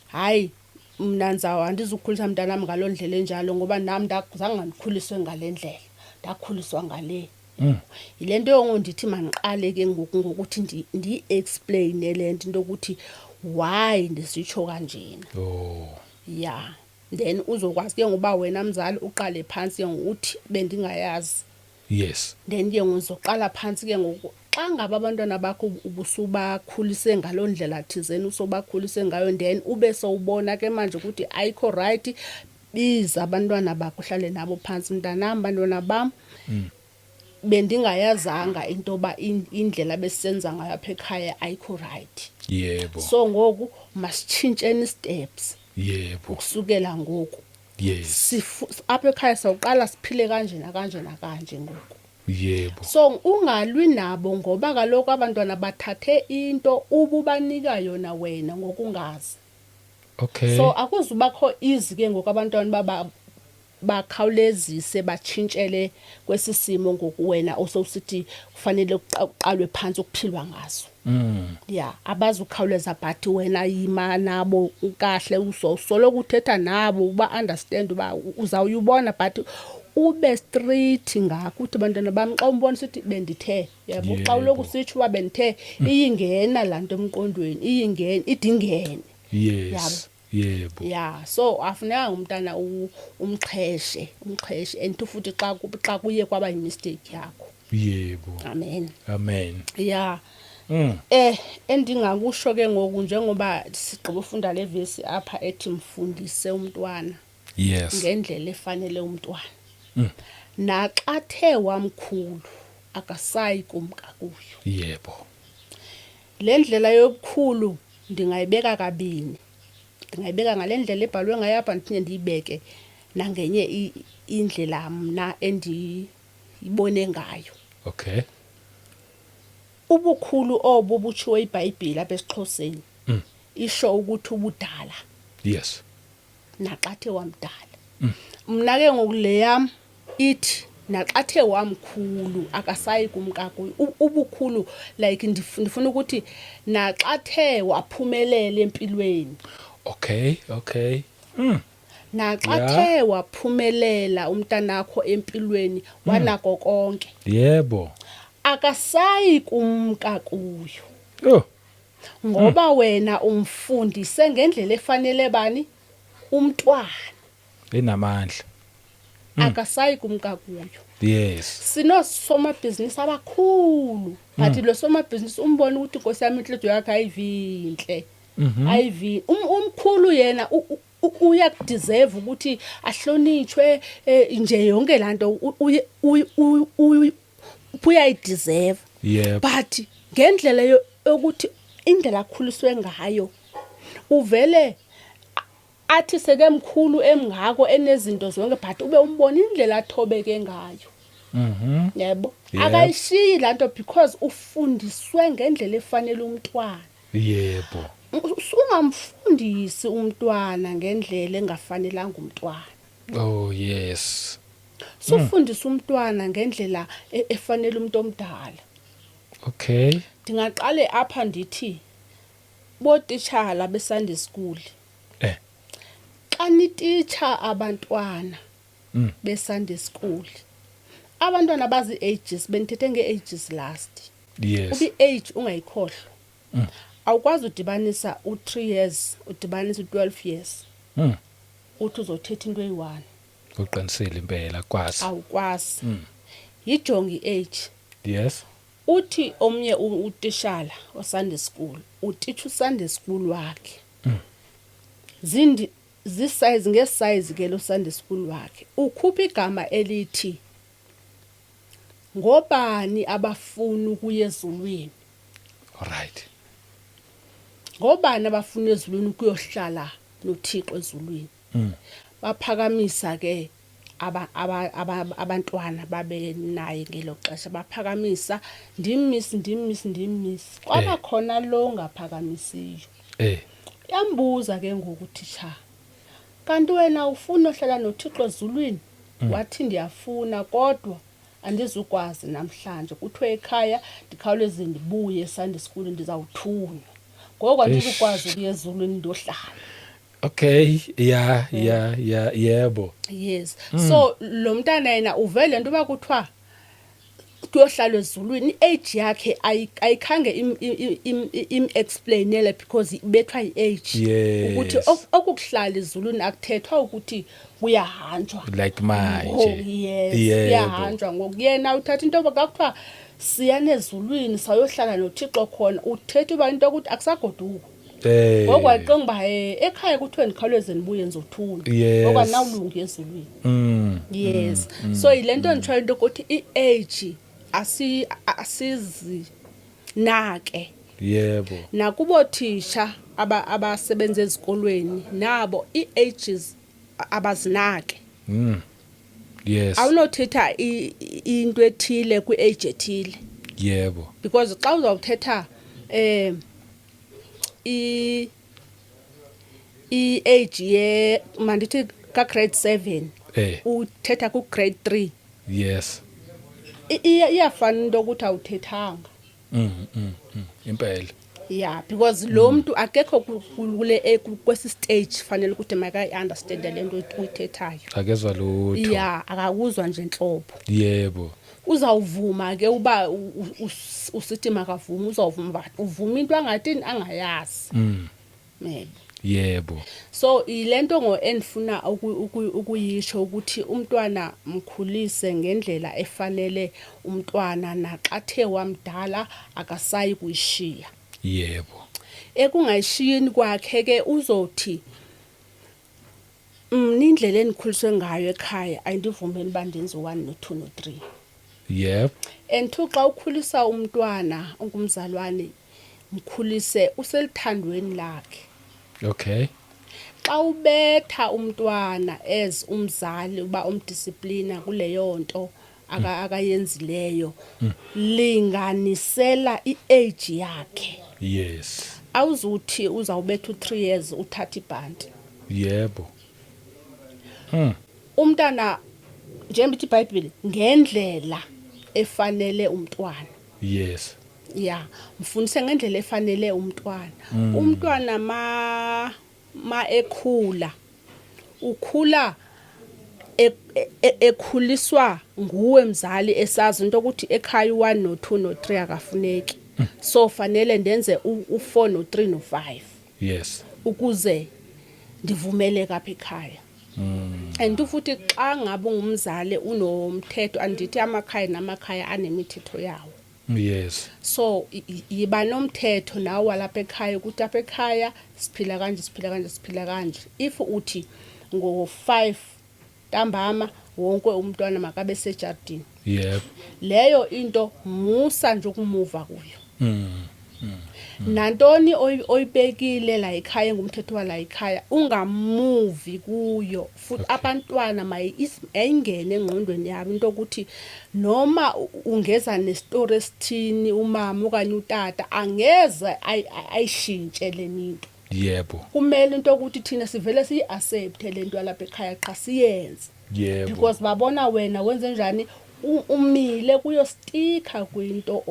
[SPEAKER 1] hayi, mina ngizawu andizukukhulisa mntanami ngaloo ndlela enjalo, ngoba nami zange ngandikhuliswe ngale ndlela, ndakhuliswa ngale. Yile nto yongo ndithi mandiqale ke ngoku ngokuthi ndiyi-explaine le nto, into yokuthi why ndisitsho kanjena. Yeah, then uzokwazi ke ngoba wena mzali uqale phansi ke ngokuthi bendingayazi. Then ke ngokuzoqala phansi ke ngoku xa ngaba abantwana bakho ubusubakhulise ngaloo ndlela thizeni usobakhulise ngayo, then ube sowubona ke manje ukuthi ayikho right, biza abantwana bakho, uhlale nabo phansi: mntanam, bantwana bam, bendingayazanga into yoba indlela besisenza ngayo apha ekhaya ayikho right. So ngoku masitshintsheni steps. Ukusukela ngoku apha ekhaya sawuqala siphile kanje nakanje nakanje ngoku. So ungalwi nabo, ngoba kaloku abantwana bathathe into ububanika yona wena ngokungazi. So akuzubakho easy ke ngoku abantwana baba bakhawulezise batshintshele kwesi simo ngoku wena osowusithi kufanele kuqalwe phansi ukuphilwa ngaso. Yeah, abazukhawuleza, but wena yima nabo kahle, usoloko uthetha nabo, uba understand uba uzawuyubona, but ube straight ngakho, uthi bantwana bam, xa umbona usithi bendithe, yabo, xa uloku usitsho uba bendithe, iyingena laa nto emqondweni, iyingena, ide ingene. Yabo.
[SPEAKER 2] Yebo.
[SPEAKER 1] Ya, so afuneka umntana umxheshe, umxheshe and futhi xa kuye kwaba yimistake yakho.
[SPEAKER 2] Yebo.
[SPEAKER 1] Amen.
[SPEAKER 2] Amen.
[SPEAKER 1] Ya. Endingakusho ke ngoku, njengoba sigqiba ufunda le vesi apha ethi mfundise umntwana ngendlela efanele umntwana. Naxa the wamkhulu akasayi kumka kuyo. Le ndlela yobukhulu ndingayibeka kabini. Ndingayibeka ngale ndlela ebhalwe ngayo apha, ndiphinde ndiyibeke nangenye indlela mna endiyibone ngayo. Ubukhulu obu butshiwo iBhayibhile apha esiXhoseni. Isho ukuthi ubudala. Naxa the wamdala. Mna ke ngoku le yam ithi naxa the wamkhulu akasayi kumka kuyo. Ubukhulu like ndifuna ukuthi naxa the waphumelela empilweni.
[SPEAKER 2] Okay, okay.
[SPEAKER 1] Naxa the waphumelela umntanakho empilweni wanako konke. Akasayi kumka kuyo.
[SPEAKER 2] Oh.
[SPEAKER 1] Ngoba wena umfundise ngendlela efanele bani umntwana.
[SPEAKER 2] Enamandla.
[SPEAKER 1] Akasayi kumka kuyo.
[SPEAKER 2] Yes.
[SPEAKER 1] Sinosomabhizinisi abakhulu, but lo somabhizinisi umbona ukuthi inkosi yami inhliziyo yakhe ayivinhle. Ayivi. Umkhulu yena uyakudeserve ukuthi ahlonitshwe, nje yonke lanto uyayideserve. But ngendlela yokuthi indlela akhuliswe ngayo, uvele athi sekemkhulu emngako enezinto zonke, but ube umbona indlela athobeke ngayo. Yebo. Akayishiyi lanto because ufundiswe ngendlela efanele umntwana. Ungamfundisi umntwana ngendlela engafanelanga umntwana.
[SPEAKER 2] Oh yes.
[SPEAKER 1] Sufundisa umntwana ngendlela efanele umuntu omdala. Ndingaqale apha ndithi botitshala beSunday school. Xa nititsha abantwana beSunday school, abantwana bazi ages, benithethe ngeages last. Ubi age ungayikhohlwa. Awukwazi udibanisa u3 years, udibanisa u12 years. Uthi uzothetha into eyi1.
[SPEAKER 2] Uqinisile impela, kwazi.
[SPEAKER 1] Awukwazi. Yijongi age. Uthi omnye utishala oSunday school, utitsha uSunday school wakhe. Zindi zisize ngesize ke lo Sunday school wakhe. Ukhupha igama elithi ngobani abafuna ukuya ezulwini? Ngobani abafuna ezulwini ukuyohlala noThixo ezulwini? Baphakamisa ke abantwana babe naye ngelo xesha, baphakamisa ndimmiss, ndimmiss, ndimmiss. Kwaba khona lo ngaphakamisiyo. Yambuza ke ngoku teacher, kanti wena ufuna ohlala noThixo ezulwini? Wathi ndiyafuna, kodwa andizukwazi namhlanje. Kuthiwe ekhaya ndikhawuleze ndibuye Sunday school, ndizawuthunywa. Ngoku andizukwazi ukuya ezulwini ndohlala.
[SPEAKER 2] Okay, yeah, yeah, yeah, yebo.
[SPEAKER 1] Yes. So lo mntana yena uvele into uba kuthiwa kuyohlala ezulwini, age yakhe ayikhange im explainele because ibethwa iage. Ukuthi okukuhlala ezulwini akuthethwa ukuthi kuyahanjwa.
[SPEAKER 2] Like manje.
[SPEAKER 1] Oh, yes, kuyahanjwa ngoku. Yena uthatha into yoba kuthiwa siya nezulwini sayohlala noThixo khona, uthetha uba into yokuthi akusagoduki. Ngoku waqonga uba, ekhaya kuthiwe ndikhawuleze ndibuye ndizothunywa. Ngoku andinawulunga ezulwini. Yes. So yile nto nditshoyo into yokuthi i-age asizinake. Nakubo thisha abasebenza ezikolweni nabo i-ages abazinake. Awunothetha into ethile kwi-age ethile. Because xa uzawuthetha i-age ye mandithi ka grade 7 uthetha ku grade 3. Iyafana into ukuthi awuthethanga.
[SPEAKER 2] Impela.
[SPEAKER 1] Yeah, because lo muntu akekho kule kwesi stage fanele ukuthi maka understand le nto uyithethayo.
[SPEAKER 2] Akezwa lutho.
[SPEAKER 1] Yeah, akakuzwa nje inhlobo. Uzawuvuma ke uba usithi makavuma, uzawuvuma, but uvuma into angathini angayazi. Yebo.
[SPEAKER 2] Yebo.
[SPEAKER 1] So ilento ngo endifuna ukuyisho ukuthi umntwana mkhulise ngendlela efanele umntwana, naxathe wamdala akasayi kuyishiya.
[SPEAKER 2] Yebo.
[SPEAKER 1] Ekungayishiyini kwakhe ke uzothi, "Mna indlela endikhuliswe ngayo ekhaya ayindivumeli uba ndenze u-1 no-2 no-3." And two, xa ukhulisa umntwana ungumzalwane, mkhulise useluthandweni lakhe. Xa ubetha umntwana as umzali uba umdisciplina kuleyo nto akayenzileyo, linganisela i-age yakhe. Awuzuthi uzawubetha u-3 years uthatha ibhanti. Umntana, njengoba ithi iBhayibhile, ngendlela efanele umntwana. Ya, mfundise ngendlela efanele umntwana. Umntwana ma ekhula, ukhula ekhuliswa nguwe mzali, esazi into ukuthi ekhaya u1 no2 no3 akafuneki, so fanele ndenze u4 no3 no5 ukuze ndivumeleke apha ekhaya. And futhi xa ngabe ungumzali unomthetho, andithi amakhaya namakhaya anemithetho yawo. So yiba nomthetho nawe walapha ekhaya ukuthi apha ekhaya siphila kanje, siphila kanje, siphila kanje. If uthi ngo-5 ntambama wonke umntwana makabe sejardini, leyo into musa nje ukumuva kuyo. Nantoni oyibekile la ekhaya ngumthetho wala ekhaya, ungamuvi kuyo futhi. Abantwana mayingene engqondweni yabo into ukuthi noma ungeza nesitori esithini umama okanye utata, angeze ayishintshe leninto. Kumele into ukuthi thina sivele siyi-accept lento yalapha ekhaya, qha siyenze. Because babona wena wenze njani, umile kuyo, stika kwinto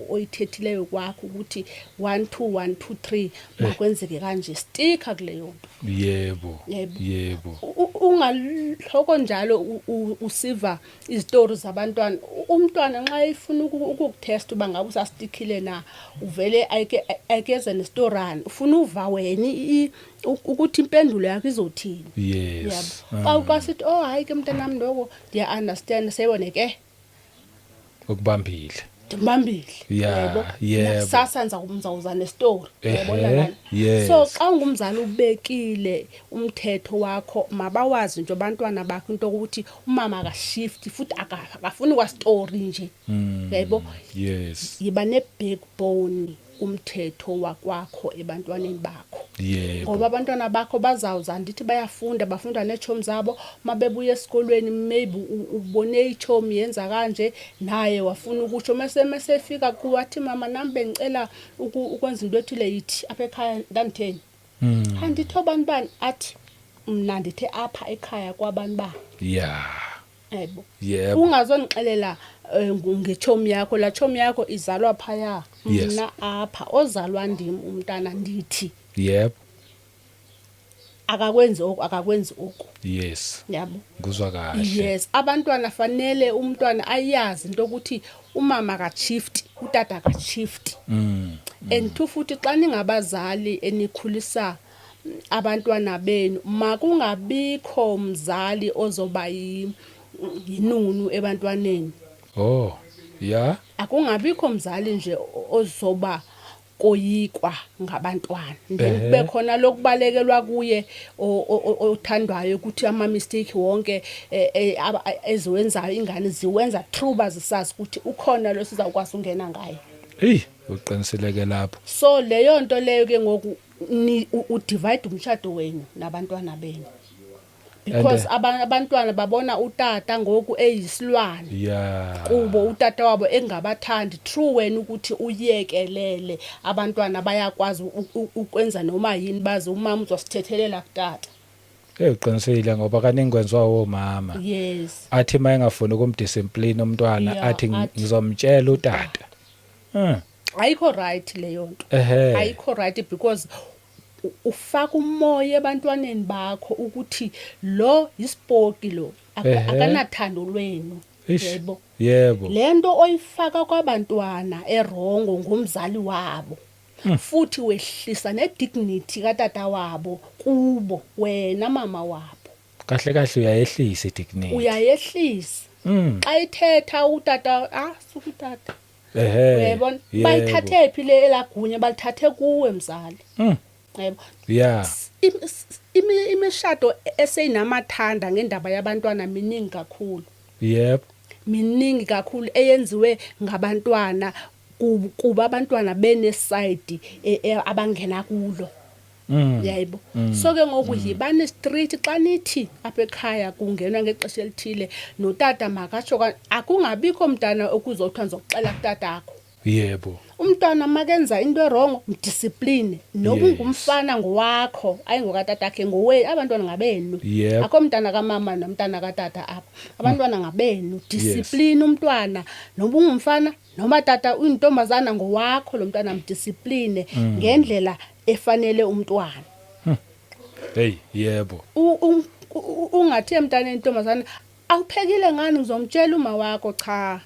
[SPEAKER 1] oyithethileyo kwakho ukuthi 1 2 1 2 3 makwenzeke kanje, stika kuleyo nto. Yebo. Ungaloko njalo usiva izitori zabantwana. Umntwana nxa efuna ukukutesta uba ngabe usastikile na, uvele ayikeze nestorana, ufuna uva wena ukuthi impendulo yakho izothini. Yabo, xa sithi, "Oh hayi ke mntanami, ndoko ndiya-understand," seyibone ke.
[SPEAKER 2] Ukubambile.
[SPEAKER 1] Ndimbambile. Yabo. Nakusasa ndizawuza nestori. Uyabona lana? So xa ungumzali ubekile umthetho wakho, mabawazi nje abantwana bakho into yokuthi umama akashifti futhi akafuni kwastori nje. Yabo. Yiba ne-backbone kumthetho wakwakho ebantwaneni bakho. Ngoba abantwana bakho bazawuza, andithi bayafunda, bafunda neetshomi zabo, mabebuya esikolweni maybe ubone itshomi yenza kanje, naye wafuna ukusho, mase efika kuwe athi, "Mama, nami bengicela ukwenza into ethile." Yithi, "Apha ekhaya ndanditheni?" "Andithi obani bani." Athi, "Mna ndithe apha ekhaya kwabani bani." Yebo. Ungazondixelela ngetshomi yakho, laa tshomi yakho izalwa phaya. Mna apha ozalwa ndim umntana ndithi akakwenzi oku, akakwenzi oku. Yabo.
[SPEAKER 2] Nguzwa kahle.
[SPEAKER 1] Yes, abantwana fanele umntwana ayazi into ukuthi umama akashift, utata akashift. And two, futhi xa ningabazali enikhulisa abantwana benu, makungabikho mzali ozoba yinunu ebantwaneni.
[SPEAKER 2] Oh yeah
[SPEAKER 1] Akungabikho mzali nje ozoba koyikwa ngabantwana, then kube khona lokubalekelwa kuye othandwayo ukuthi ama mistake wonke eziwenzayo ingane ziwenza true, bazisazi ukuthi ukhona lo sizawukwazi ungena ngaye.
[SPEAKER 2] Hey, uqiniseleke lapho.
[SPEAKER 1] So leyo nto leyo ke ngoku ni udivide umshado wenu nabantwana benu, because abantwana babona utata ngoku eyisilwane kubo, utata wabo engabathandi true, wena ukuthi uyekelele abantwana bayakwazi ukwenza noma yini, bazi umama uzosithethelela kutata.
[SPEAKER 2] Hey, uqinisile, ngoba kaningi kwenziwa omama. Athi mayengafuni ukumdiscipline umntwana, athi, "Ngizomtshela utata."
[SPEAKER 1] Ayikho right leyo nto. Ayikho right, because ufaka umoya ebantwaneni bakho ukuthi lo isipoki lo akanathando lwenu. Yebo. Lento oyifaka kwabantwana erongo ngumzali wabo. Futhi wehlisa nedignity katata wabo kubo wena mama wabo.
[SPEAKER 2] Kahle kahle uyayehlisa idignity.
[SPEAKER 1] Uyayehlisa. Xa ithetha utata, ah, suka utata. Uyayibona?
[SPEAKER 2] Yebo.
[SPEAKER 1] Bayithathe phi le elagunya? Balithathe kuwe mzali. Yebo. Imishado eseyinamathanda ngendaba yabantwana miningi kakhulu. Miningi kakhulu eyenziwe ngabantwana kuba abantwana beneside abangena kulo. Yebo. So ke ngoku yibani street xa nithi apha ekhaya kungenwa ngexesha elithile, notata makatsho, akungabikho mntana okuzothiwa ndizokuxela kutatakho. Umntwana makenza into ewrong, mdiscipline. Noba ungumfana ngowakho, ayingokatatakhe, ngowe, abantwana ngabenu. Akho mntana kamama nomntana katata apha. Abantwana ngabenu. Discipline umntwana, noba ungumfana noma tata uyintombazana, ngowakho lo mntwana, mdiscipline ngendlela efanele umntwana.
[SPEAKER 2] Hey, yebo.
[SPEAKER 1] Ungathi emntaneni intombazana awuphekile ngani, ngizomtshela uma wakho, cha.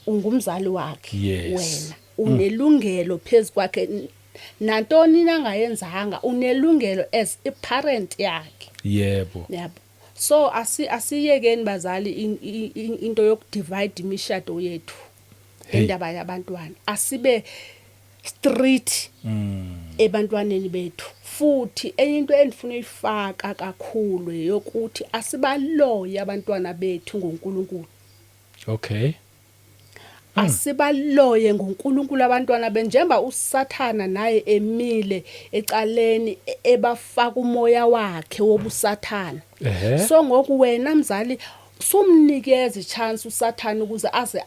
[SPEAKER 1] Ungumzali wakhe. Wena unelungelo phezulu kwakhe, nantoni nangayenzanga unelungelo as a parent yakhe. Yabo, so asiyekeni bazali into yokudivide imishado yethu indaba yabantwana. Asibe strict ebantwaneni bethu. Futhi enye into endifuna uyifaka kakhulu yokuthi asibaloye abantwana bethu ngoNkulunkulu. Asibaloye ngoNkulunkulu abantwana benjemba uSathana naye emile ecaleni ebafaka umoya wakhe wobusathana. So ngoku wena mzali sumnikeza ichance uSathana ukuze aze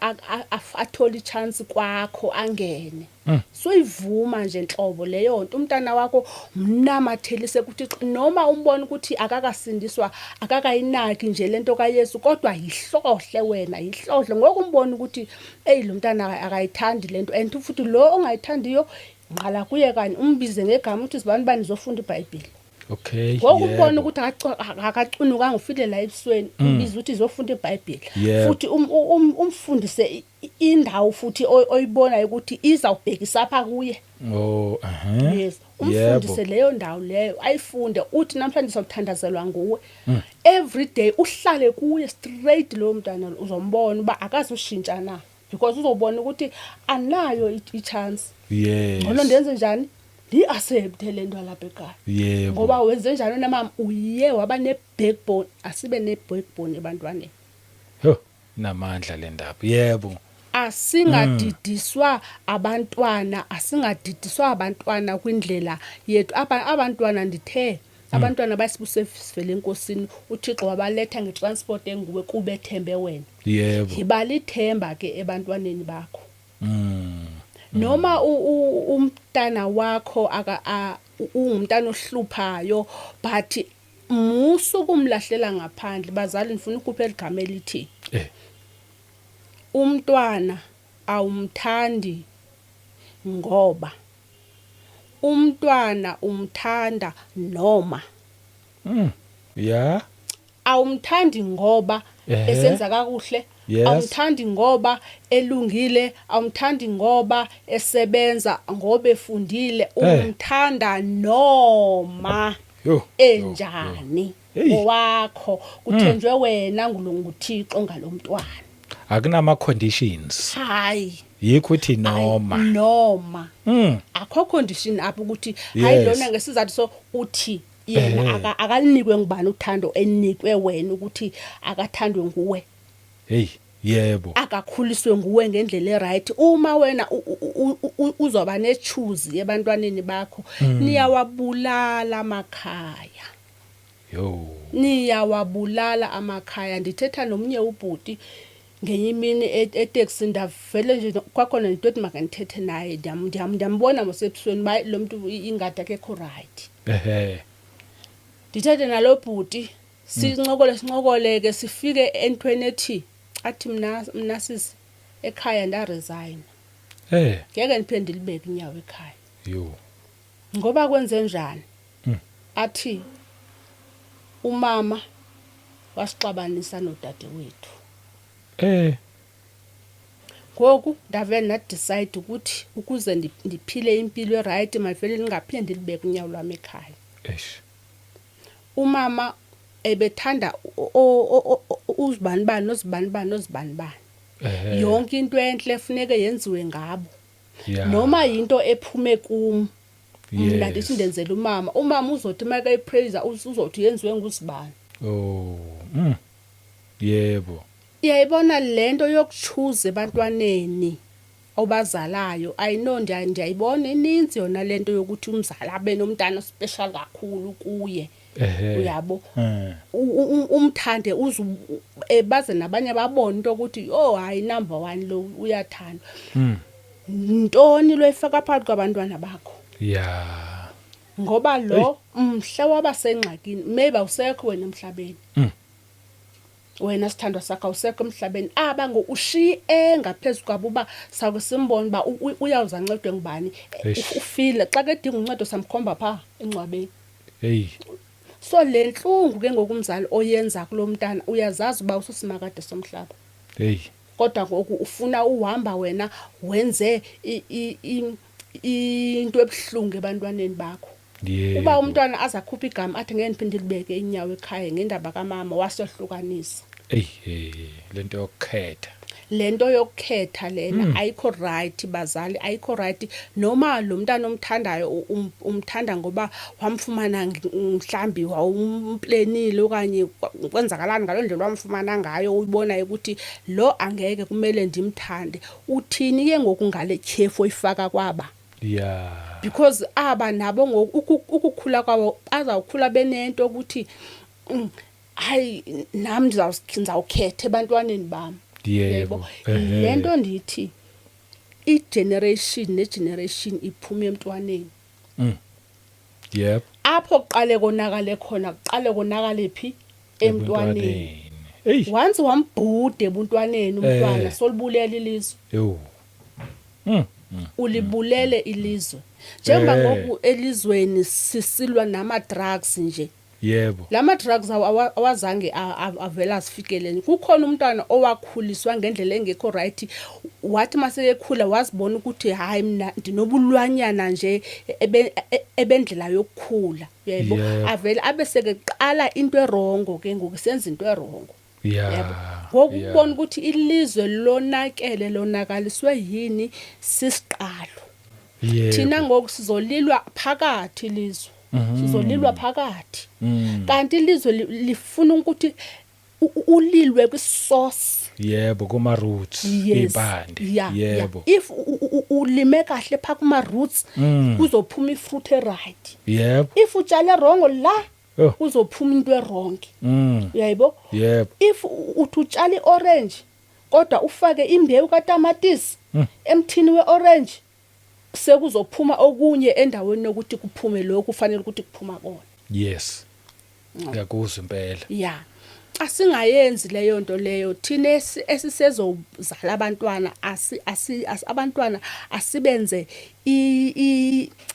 [SPEAKER 1] athole ichance kwakho angene. Suyivuma nje nhlobo leyo nto. Umntana wakho mnamathelise kuThixo, noma umbona ukuthi akakasindiswa, akakayinaki nje lento kaYesu, kodwa yihlohle wena, yihlohle ngoku umbona ukuthi hey, lo mntana akayithandi lento. And futhi lo ongayithandiyo, ngqala kuye kanye, umbize ngegama, uthi sibani bani, zofunda iBhayibheli. Ngoku ubona ukuthi akacunukanga, ufile la ebusweni, umbiza uthi izofunda iBhayibheli. Futhi umfundise indawo futhi oyibonayo ukuthi izawubhekisa apha kuye. Yes, umfundise leyo ndawo leyo ayifunde, uthi namhlanje sawuthandazelwa nguwe. Every day uhlale kuye straight lowo mntwana, uzombona uba akazushintsha na, because uzobona ukuthi anayo i-chance. Ngcono ndenze njani, ndiyi-accepte le nto alapha ekhaya. Ngoba wenze njani wena mama, uye waba ne-backbone. Asibe ne-backbone ebantwaneni.
[SPEAKER 2] Ho, namandla le ndaba. Yebo.
[SPEAKER 1] Asingadidiswa abantwana, asingadidiswa abantwana kwindlela yethu. Abantwana, ndithe abantwana bayisibusefele enkosini, uThixo wabaletha ngetransport enguwe kubethembe wena. Yiba lithemba ke ebantwaneni bakho. Noma umntana wakho ungumntana ohluphayo, but musu kumlahlela ngaphandle. Bazali, ndifuna ukukhupha eligama elithi umntwana awumthandi ngoba umntwana umthanda noma. Awumthandi ngoba esenza kakuhle. Awumthandi ngoba elungile, awumthandi ngoba esebenza, ngoba efundile. Umthanda noma enjani.
[SPEAKER 2] Hey.
[SPEAKER 1] Owakho, kuthenjwe wena nguThixo ngalomntwana.
[SPEAKER 2] Akunama conditions.
[SPEAKER 1] Hayi.
[SPEAKER 2] Yikho uthi noma.
[SPEAKER 1] Noma. Akho condition apho ukuthi hayi, lona ngesizathu so uthi yena akalinikwe ngubani uthando enikwe wena, ukuthi akathandwe nguwe.
[SPEAKER 2] Hey, yebo.
[SPEAKER 1] Akakhuliswe nguwe ngendlela eright. Uma wena uzoba nechoose ebantwaneni bakho, niyawabulala amakhaya. Niyawabulala amakhaya. Ndithetha nomnye ubhuti ngenye imini eteksini, ndavele nje kwakhona into ethi makandithethe naye. Ndiyambona mosebusweni uba lo mntu ingadi akekho right. Ndithethe nalo bhuti, sincokole, sincokole ke, sifike entweni ethi athi mna sisi ekhaya ndaresign. Ngeke ndiphinde ndilibeke inyawo ekhaya. Ngoba kwenze njani? Athi umama wasixabanisa nodadewethu. Ngoku ndavele ndadicide ukuthi ukuze ndiphile impilo eright mandivele ndingaphinde ndilibeke unyawo lwam ekhaya.
[SPEAKER 2] Eish.
[SPEAKER 1] Umama ebethanda uzibanibani nozibanibani nozibanibani. Yonke into entle funeke yenziwe ngabo. Noma yinto ephume kum. Mna ndithi ndenzela umama. Umama uzothi uma eyipraise uzothi yenziwe nguzibani.
[SPEAKER 2] Oh. Yebo.
[SPEAKER 1] Uyayibona lento yokuchuza ebantwaneni obazalayo. I know ndiyayibona ininzi yona lento yokuthi umzali abe nomntana special kakhulu kuye. Uyabo? Umthande uze baze nabanye babone into ukuthi oh hayi number 1 lo uyathandwa. Ntoni lo ifaka phakathi kwabantwana bakho?
[SPEAKER 2] Yeah.
[SPEAKER 1] Ngoba lo mhla wabasengxakini maybe awusekho wena emhlabeni. Wena sithandwa sakho awusekho emhlabeni. Aba ngo ushiye engaphezulu kwabo uba sake simbone uba uyawuza ancedwe ngubani. Ufile xa kedinga uncedo samkhomba pha engcwabeni.
[SPEAKER 2] Hey.
[SPEAKER 1] So le ntlungu ke ngokumzali oyenza kulomntana uyazazi uba ususimakade somhlaba.
[SPEAKER 2] Hey.
[SPEAKER 1] Kodwa ngoku ufuna uhamba wena wenze into ebuhlungu ebantwaneni bakho.
[SPEAKER 2] Yebo.
[SPEAKER 1] Uba umntwana azakhupha igama athi ngeke ndiphinde ndilibeke inyawo ekhaya ngendaba kamama wasehlukanisa.
[SPEAKER 2] Ey, lento yokukhetha.
[SPEAKER 1] Lento yokukhetha lena ayikho right bazali, ayikho right. Noma lo mntana omthandayo umthanda ngoba wamfumana mhlambi wawumplenile okanye kwenzakalani ngaloo ndlela wamfumana ngayo, uyibonayo ukuthi lo angeke kumele ndimthande. Uthini ke ngoku ngale tyhefu oyifaka kwaba?
[SPEAKER 2] Yeah.
[SPEAKER 1] Because aba nabo ngoku ukukhula kwabo bazawukhula benento ukuthi hayi nami ndizawukhetha ebantwaneni bam.
[SPEAKER 2] Yebo.
[SPEAKER 1] Lento ndithi igeneration negeneration iphuma emntwaneni.
[SPEAKER 2] Yep.
[SPEAKER 1] Apho kuqale konakale khona, kuqale konakale phi? Emntwaneni.
[SPEAKER 2] Hey.
[SPEAKER 1] Once wambhude ebuntwaneni umntwana solibulela ilizwe.
[SPEAKER 2] Yo.
[SPEAKER 1] Ulibulele ilizwe. Njengoba ngoku elizweni sisilwa nama drugs nje.
[SPEAKER 2] Yebo.
[SPEAKER 1] Lama drugs awazange avela asifikelele. Kukhona umntwana owakhuliswa ngendlela engekho right, wathi maseyekhula wazibona ukuthi hayi mina ndinobulwanyana nje ebendlela yokukhula. Yebo. Avele abe sekeqala into erongo ke ngoku senza into erongo.
[SPEAKER 2] Yebo.
[SPEAKER 1] Ngoku ubona ukuthi ilizwe lonakele lonakaliswe yini sisiqalo. Thina ngoku sizolilwa phakathi ilizwe. Sizolilwa phakathi. Kanti ilizwe lifuna ukuthi ulilwe kwisource.
[SPEAKER 2] Yebo, kuma roots, impande. Yebo.
[SPEAKER 1] If ulime kahle pha kuma roots, kuzophuma ifruit eright.
[SPEAKER 2] Yebo.
[SPEAKER 1] If utshale wrong la, kuzophuma into wrong. Uyayibo?
[SPEAKER 2] Yebo.
[SPEAKER 1] If uthi utshale orange kodwa ufake imbewu katamatisi emthini weorange, sekuzophuma okunye endaweni yokuthi kuphume lokhu kufanele ukuthi kuphuma kona.
[SPEAKER 2] Yes. Ngiyakuzwa impela.
[SPEAKER 1] Yeah. Asingayenzi leyo nto leyo. Thina esisezozala abantwana abantwana asibenze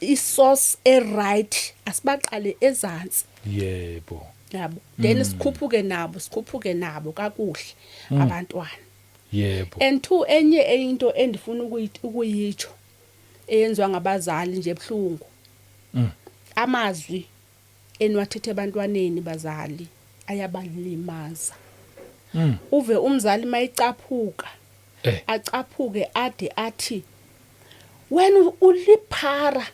[SPEAKER 1] i-source e-right, asibaqale ezantsi.
[SPEAKER 2] Yebo.
[SPEAKER 1] Yabo. Then sikhuphuke nabo, sikhuphuke nabo kakuhle abantwana.
[SPEAKER 2] Yebo.
[SPEAKER 1] And two, enye into endifuna ukuyitsho eyenziwa ngabazali nje ebhlungu. Amazwi enwathethe ebantwaneni bazali ayabalimaza. Uve umzali mayicaphuka, acaphuke ade athi wena uliphara.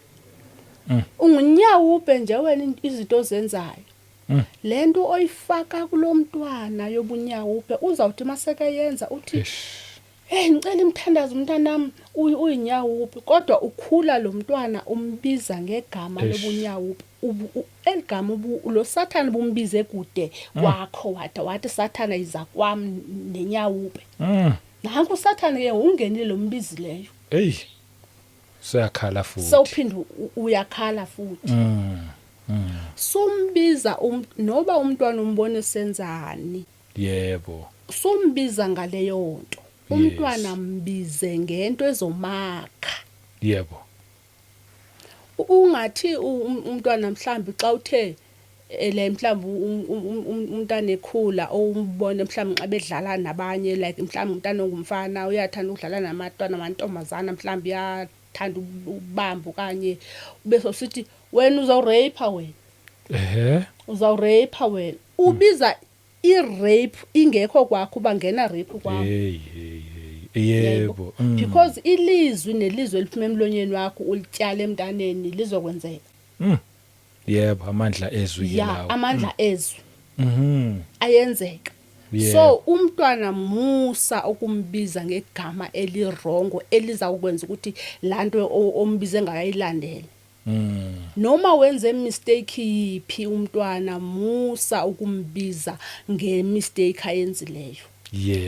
[SPEAKER 1] Ungunyawupe nje wena izinto ozenzayo. Lento oyifaka kulomntwana yobunyawupe uzawuthi masekeyenza uthi hey ngicela imthandazo umntanami uyinyawupe, kodwa ukhula lo mntwana umbiza ngegama lobunyawupe. Eligama lo Sathane bumbize kude kwakho, wathi Sathane iza kwam nenyawupe. Nanku Sathane ke ungenile lo mbizileyo.
[SPEAKER 2] Hey. Siyakhala futhi.
[SPEAKER 1] Sewuphinda uyakhala futhi. Sumbiza noba umntwana umbone senzani.
[SPEAKER 2] Yebo.
[SPEAKER 1] Sumbiza ngaleyo nto. Umntwana mbize ngento ezomakha.
[SPEAKER 2] Yebo.
[SPEAKER 1] Ungathi umntwana mhlambi xa uthe Le mhlawumbe umntana ekhula, umbone mhlawumbe xa bedlala nabanye, like mhlawumbe umntana ongumfana uyathanda ukudlala namatwana amantombazana, mhlawumbe uyathanda ukubamba, okanye ube sowusithi wena uzawureyipha wena. Uzawureyipha wena, ubiza i-rape ingekho kwakho, uba ngena rape kwakho.
[SPEAKER 2] Hey hey hey, yebo.
[SPEAKER 1] Because ilizwi nelizwi eliphuma emlonyeni wakho ulityala emntaneni lizokwenzeka.
[SPEAKER 2] Yebo, amandla ezwi ke lawo.
[SPEAKER 1] Amandla ezwi ayenzeka. So umntwana musa ukumbiza ngegama eli-wrong eliza kukwenza ukuthi lanto ombize ngayo ayilandele. Noma wenze mistake yipi, umntwana musa ukumbiza ngemistake ayenzileyo.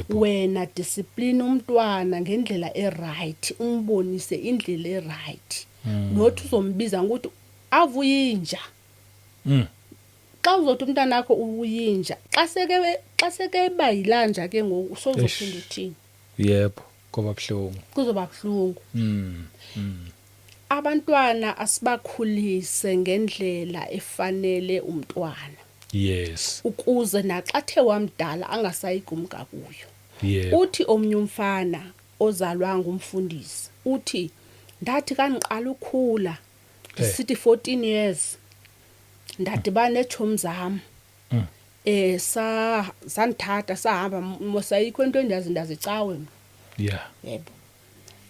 [SPEAKER 1] Wena discipline umntwana ngendlela eright, umbonise indlela eright. Not uzombiza ngokuthi avuyinja. Xa uzothi umntana wakho uyinja, xa seke bayilanja ke ngoku, usozophinda uthini?
[SPEAKER 2] Yebo, kuba buhlungu.
[SPEAKER 1] Kuzoba buhlungu. Abantwana asibakhulise ngendlela efanele umntwana, ukuze naxa the wamdala angasayigumka kuyo. Uthi omnye umfana ozalwa ngumfundisi, uthi ndathi kandiqala ukhula, ndisithi 14 years, ndadibana neetshomi zam. Sa sandithatha sahamba, mosayikho into endiyazi, ndazicawe mna. Yebo,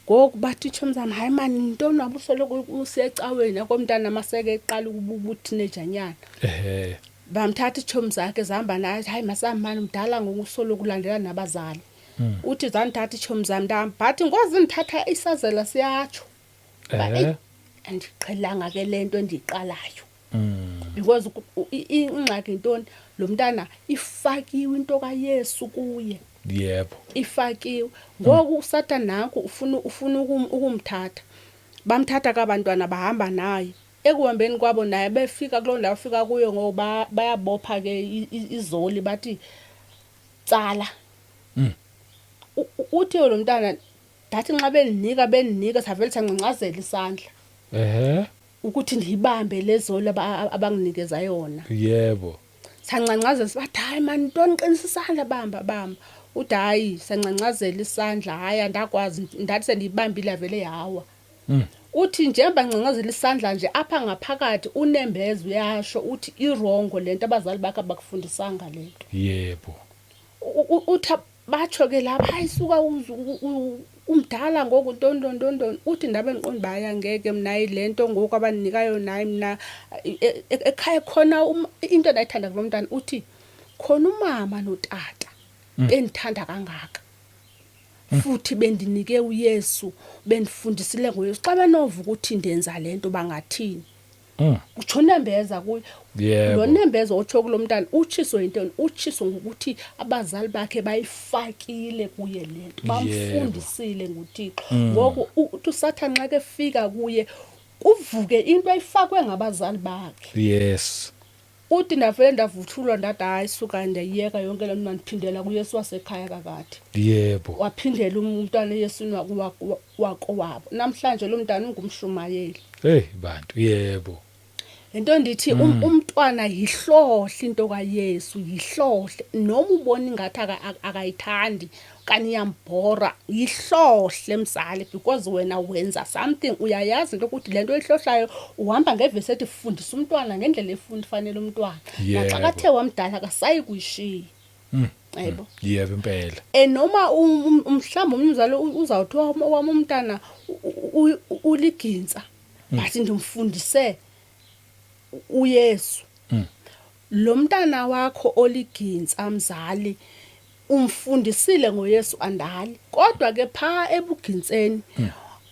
[SPEAKER 1] ngoku bathi itshomi zam, hayi mani, yintoni wabo usoloko usiya ecaweni akomntana maseke eqala ubuteenager nyana. Bamthatha itshomi zakhe, zihamba naye, hayi masihamba mani, mdala ngoku, usoloko ulandela nabazali. Uthi zandithatha itshomi zam, ndahamba, but ngozindithatha isazela siyatsho uba, "Eyi, andiqhelanga ke le nto endiyiqalayo." Because ingxaki yintoni? Lo mntana ifakiwe into kaYesu kuye. Ifakiwe. Ngoku uSatan nanku ufuna ukumthatha. Bamthatha kabantwana, bahamba naye. Ekuhambeni kwabo naye, befika kuloo ndawo afika kuyo ngoku, bayabopha ke izoli, bathi tsala. Uthi lo mntana ndathi nxa bendinika savele sangcangcazela isandla ukuthi ndiyibambe lezoli abanginikeza yona. Sangcangcazela, sibathi hayi mani, ntoni, qinisa isandla, bamba bamba. Uthi hayi, sangcangcazela isandla, hayi andakwazi, ndathi sendiyibambile yavele yawa. Uthi njengoba ngcangcazela isandla nje, apha ngaphakathi unembeza uyasho, uthi i-wrong lento, abazali bakhe abakufundisanga lento. Uthi batsho ke lapha, hayi suka, umdala ngoku, ntoni ntoni ntoni ntoni. Uthi ndabe ndiqonda uba hayi angeke mna, hayi le nto ngoku abandinikayo nayi mna. Ekhaya khona into endayithanda kulo mntana, uthi khona umama notata bendithanda kangaka, futhi bendinike uYesu, bendifundisile ngoYesu, xa benova ukuthi ndenza le nto bangathini? Utsho nembeza kuye. Lo nembeza otsho kulo mntana utshiso yintoni? Utshiso ngokuthi abazali bakhe bayifakile kuye le nto, bamfundisile nguThixo. Ngoku uthi uSathane xa kefika kuye, kuvuke into ayifakwe ngabazali bakhe. Uthi ndavele ndavuthulwa, ndathi hayi suka, ndiyayiyeka yonke le nto, ndiphindela kuYesu wasekhaya kakade. Waphindela umntwana eYeswini wakowabo. Namhlanje lo mntana ungumshumayeli.
[SPEAKER 2] Hey bantu, yebo.
[SPEAKER 1] Lento ndithi umntwana yihlohle into kaYesu, yihlohle, noma ubona ingathi akayithandi okanye iyambhora, yihlohle mzali, because wena wenza something, uyayazi into yokuthi le nto oyihlohlayo uhamba ngevesi ethi fundisa umntwana ngendlela efunda fanele umntwana, naxa kathe wamdala akasayi kuyishiya. Yebo.
[SPEAKER 2] Yebo impela.
[SPEAKER 1] Noma mhlawumbe omnye umzali uzawuthi owam umntana uligintsa, but ndimfundise uYesu. Lo mntana wakho oligintsa, mzali, umfundisile ngoYesu andali, kodwa ke pha ebugintseni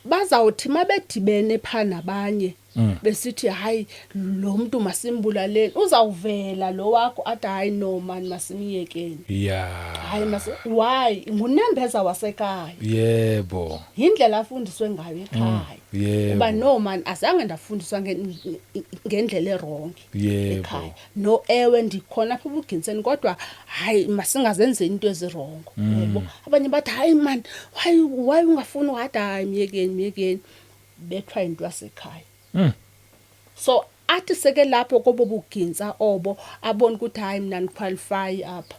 [SPEAKER 1] bazawuthi mabedibene pha nabanye besithi hayi lo muntu masimbulaleni, uzawuvela lo wakho athi hayi no man, masimyekeni. Hayi mase, why? Ngunembeza wasekhaya. Yindlela afundiswe ngayo ekhaya. Uba no man, azange ndafundiswa ngendlela e-wrong ekhaya. No ewe, ndikhona apha ebugintseni, kodwa hayi masingazenzeni into ezi-wrong. Yebo, abanye bathi hayi man, why ungafuni? Wathi hayi myekeni myekeni, bethwa into yasekhaya. So Athi seke lapho kobo bugintsa obo abone ukuthi hayi mina ndiqualify apha.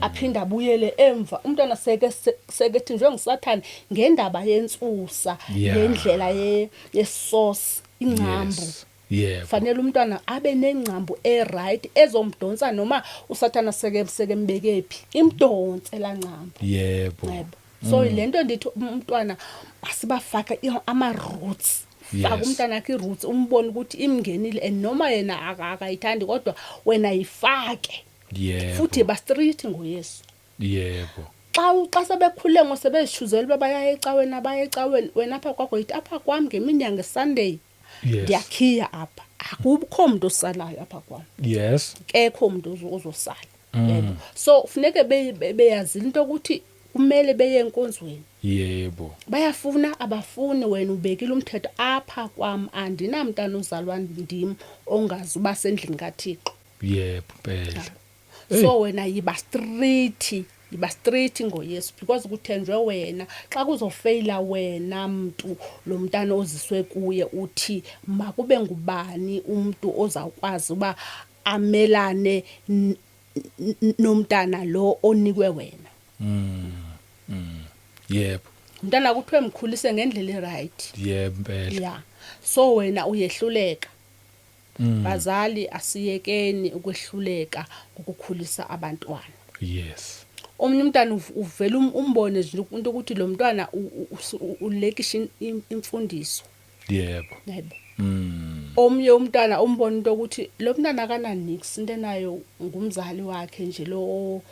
[SPEAKER 1] Aphinde abuyele emva. Umntwana seke sekethinjwe nguSathane ngendaba yentsusa, ngendlela ye yesource, ingcambu.
[SPEAKER 2] Yes. Yebo.
[SPEAKER 1] Fanele umntwana abe nengcambu eright ezomdonsa noma uSathana seke sekembeke phi, imdonse la ngcambu.
[SPEAKER 2] Yebo.
[SPEAKER 1] Yebo. So lento ndithi umntwana masibafake ama roots. Faka umntana wakhe i-roots, umbone ukuthi imngenile and noma yena akayithandi kodwa wena yifake. Futhi ba street ngoYesu.
[SPEAKER 2] Yebo.
[SPEAKER 1] Xa sebekhule ngosebezishuzela uba baya ecaweni, abaya ecaweni, wena apha kwakho yithi apha kwam ngemini yangeSunday. Ndiyakhiya apha. Akukho mntu osalayo apha kwam. Kekho mntu ozosala. Yebo. So funeke beyazile into ukuthi kumele beye enkonzweni.
[SPEAKER 2] Yebo.
[SPEAKER 1] Bayafuna abafuni, wena ubekile umthetho apha kwam, andinamntana ozalwa ndim ongazi uba sendlini kaThixo.
[SPEAKER 2] Yebo impela.
[SPEAKER 1] So wena yiba street, yiba street ngoYesu because kuthenjwe wena. Xa kuzofeyila wena mntu, lo mntana oziswe kuye uthi makube ngubani umntu ozawukwazi uba amelane nomntana lo onikwe wena.
[SPEAKER 2] Yebo.
[SPEAKER 1] Umntana kuthiwe mkhulise ngendlela eright.
[SPEAKER 2] Yebo impela.
[SPEAKER 1] Yeah. So wena uyehluleka. Bazali asiyekeni ukwehluleka ukukhulisa abantwana.
[SPEAKER 2] Yes.
[SPEAKER 1] Omnye umntana uvela umbone nje into ukuthi lo mntwana ulekisha imfundiso.
[SPEAKER 2] Yebo.
[SPEAKER 1] Yebo. Omnye umntana umbone into ukuthi lo mntana akana nix, into enayo ngumzali wakhe nje lo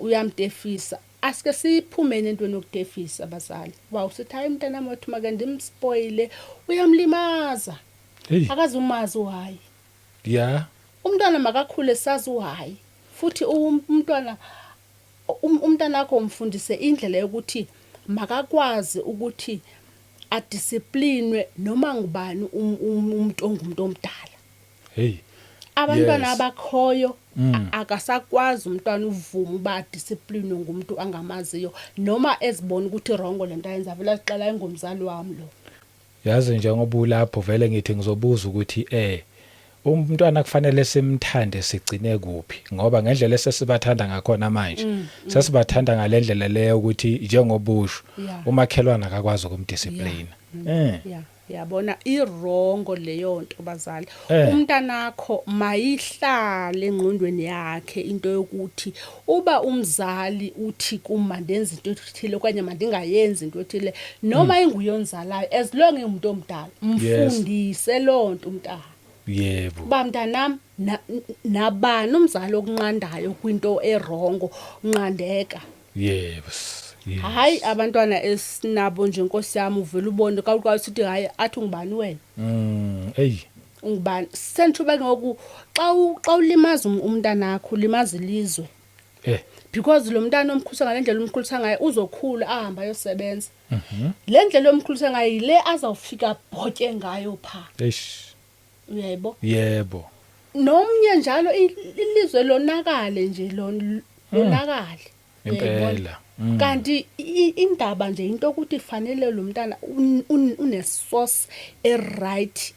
[SPEAKER 1] uyamtefisa. Asike siphume entweni yokutefisa abazali. Uba usithi hayi umntana wethu make ndimspoile, uyamlimaza.
[SPEAKER 2] Hey.
[SPEAKER 1] Akazumazi uhayi.
[SPEAKER 2] Yeah.
[SPEAKER 1] Umntwana makakhule sazi uhayi. Futhi umntwana wakho umfundise indlela yokuthi makakwazi ukuthi adisciplinwe noma ngubani umuntu ongumuntu omdala.
[SPEAKER 2] Hey.
[SPEAKER 1] Abantwana abakhoyo akasakwazi umntwana uvuma uba adisciplinwe ngumuntu angamaziyo noma ezibona ukuthi wrong lento ayenza, vele azixela ingumzali wami lo.
[SPEAKER 2] Yazi njengoba ulapho vele ngithi ngizobuza ukuthi umntwana kufanele simthande sigcine kuphi, ngoba ngendlela esesibathanda ngakhona manje sesibathanda ngalendlela leyo ukuthi njengobusho umakhelwane akakwazi ukumdiscipline.
[SPEAKER 1] Yabona irongo leyo nto bazali. Umntanakho mayihlale engqondweni yakhe into yokuthi uba umzali uthi kuma ndenze into ethile okanye mandingayenzi into ethile noma inguyonzalayo, as long engumuntu omdala mfundise loo nto umntana.
[SPEAKER 2] Yebo.
[SPEAKER 1] Ba mntanam nabani umzali okunqandayo kwinto erongo, nqandeka.
[SPEAKER 2] Yes. Yes.
[SPEAKER 1] Hayi abantwana esinabo nje Nkosi yami, uvela ubone xa uqala usithi hayi athi ungubani wena?
[SPEAKER 2] Hey.
[SPEAKER 1] Ungubani? Senthuba ngoku xa ulimaza umntanakho ulimaza ilizwe. Because lo mntana omkhulisa ngalendlela omkhulisa ngayo uzokhula ahamba ayosebenza. Le ndlela omkhulisa ngayo yile azawufika bhotye ngayo pha.
[SPEAKER 2] Eish.
[SPEAKER 1] Uyaybo?
[SPEAKER 2] Yebo.
[SPEAKER 1] Nomnye njalo ilizwe lonakale nje lonakale.
[SPEAKER 2] Impela.
[SPEAKER 1] Kanti indaba nje into ukuthi fanele lo mntana une source e right,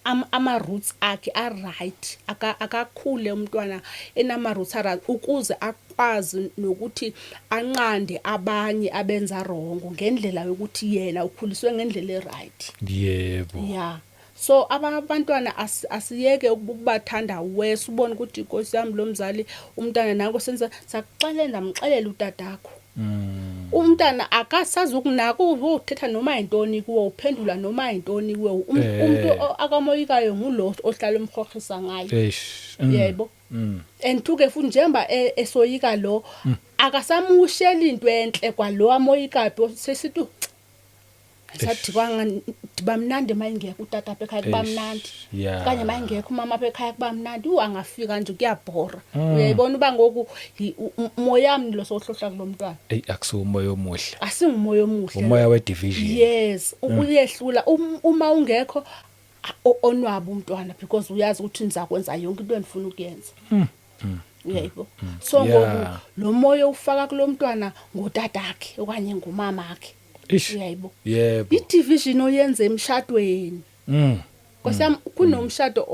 [SPEAKER 1] ama roots akhe a right, akakhule umntwana enama roots a right ukuze akwazi nokuthi anqande abanye abenza wrong ngendlela yokuthi yena ukhuliswe ngendlela e right.
[SPEAKER 2] Yebo.
[SPEAKER 1] Yeah. So abantwana asiyeke ukubathanda wes, ubone ukuthi Nkosi yami lo mzali umntana nanko senza sakuxelela ndamxelela utatakho. Umntana akasazi ukunaka uthetha noma yintoni kuwe, uphendula noma yintoni kuwe. Umuntu akamoyikayo ngulo ohlala umkhokhisa ngaye.
[SPEAKER 2] Eish.
[SPEAKER 1] Yebo. And tuke futhi njengoba esoyika lo, akasamusheli into enhle kwalo amoyikayo sesithi sathi kwanga ndiba mnandi mayingekho utata apha ekhaya kuba mnandi. Okanye mayingekho umama apha ekhaya kuba mnandi. Angafika nje kuyabhora. Uyayibona uba ngoku moya mni lo sohlohla kulo mntwana.
[SPEAKER 2] Ey, akusiwo umoya omuhle.
[SPEAKER 1] Asingumoya omuhle.
[SPEAKER 2] Umoya we division.
[SPEAKER 1] Yes, uyehlula uma ungekho onwaba umntwana because uyazi ukuthi nizakwenza yonke into endifuna ukuyenza. Uyayibona? So ngoku lo moya ufaka kulo mntwana ngotatakhe okanye ngomamakhe.
[SPEAKER 2] Ish.
[SPEAKER 1] Uyayibona?
[SPEAKER 2] Yebo.
[SPEAKER 1] I-division oyenze emshadweni. Nkosi yami, kunomshado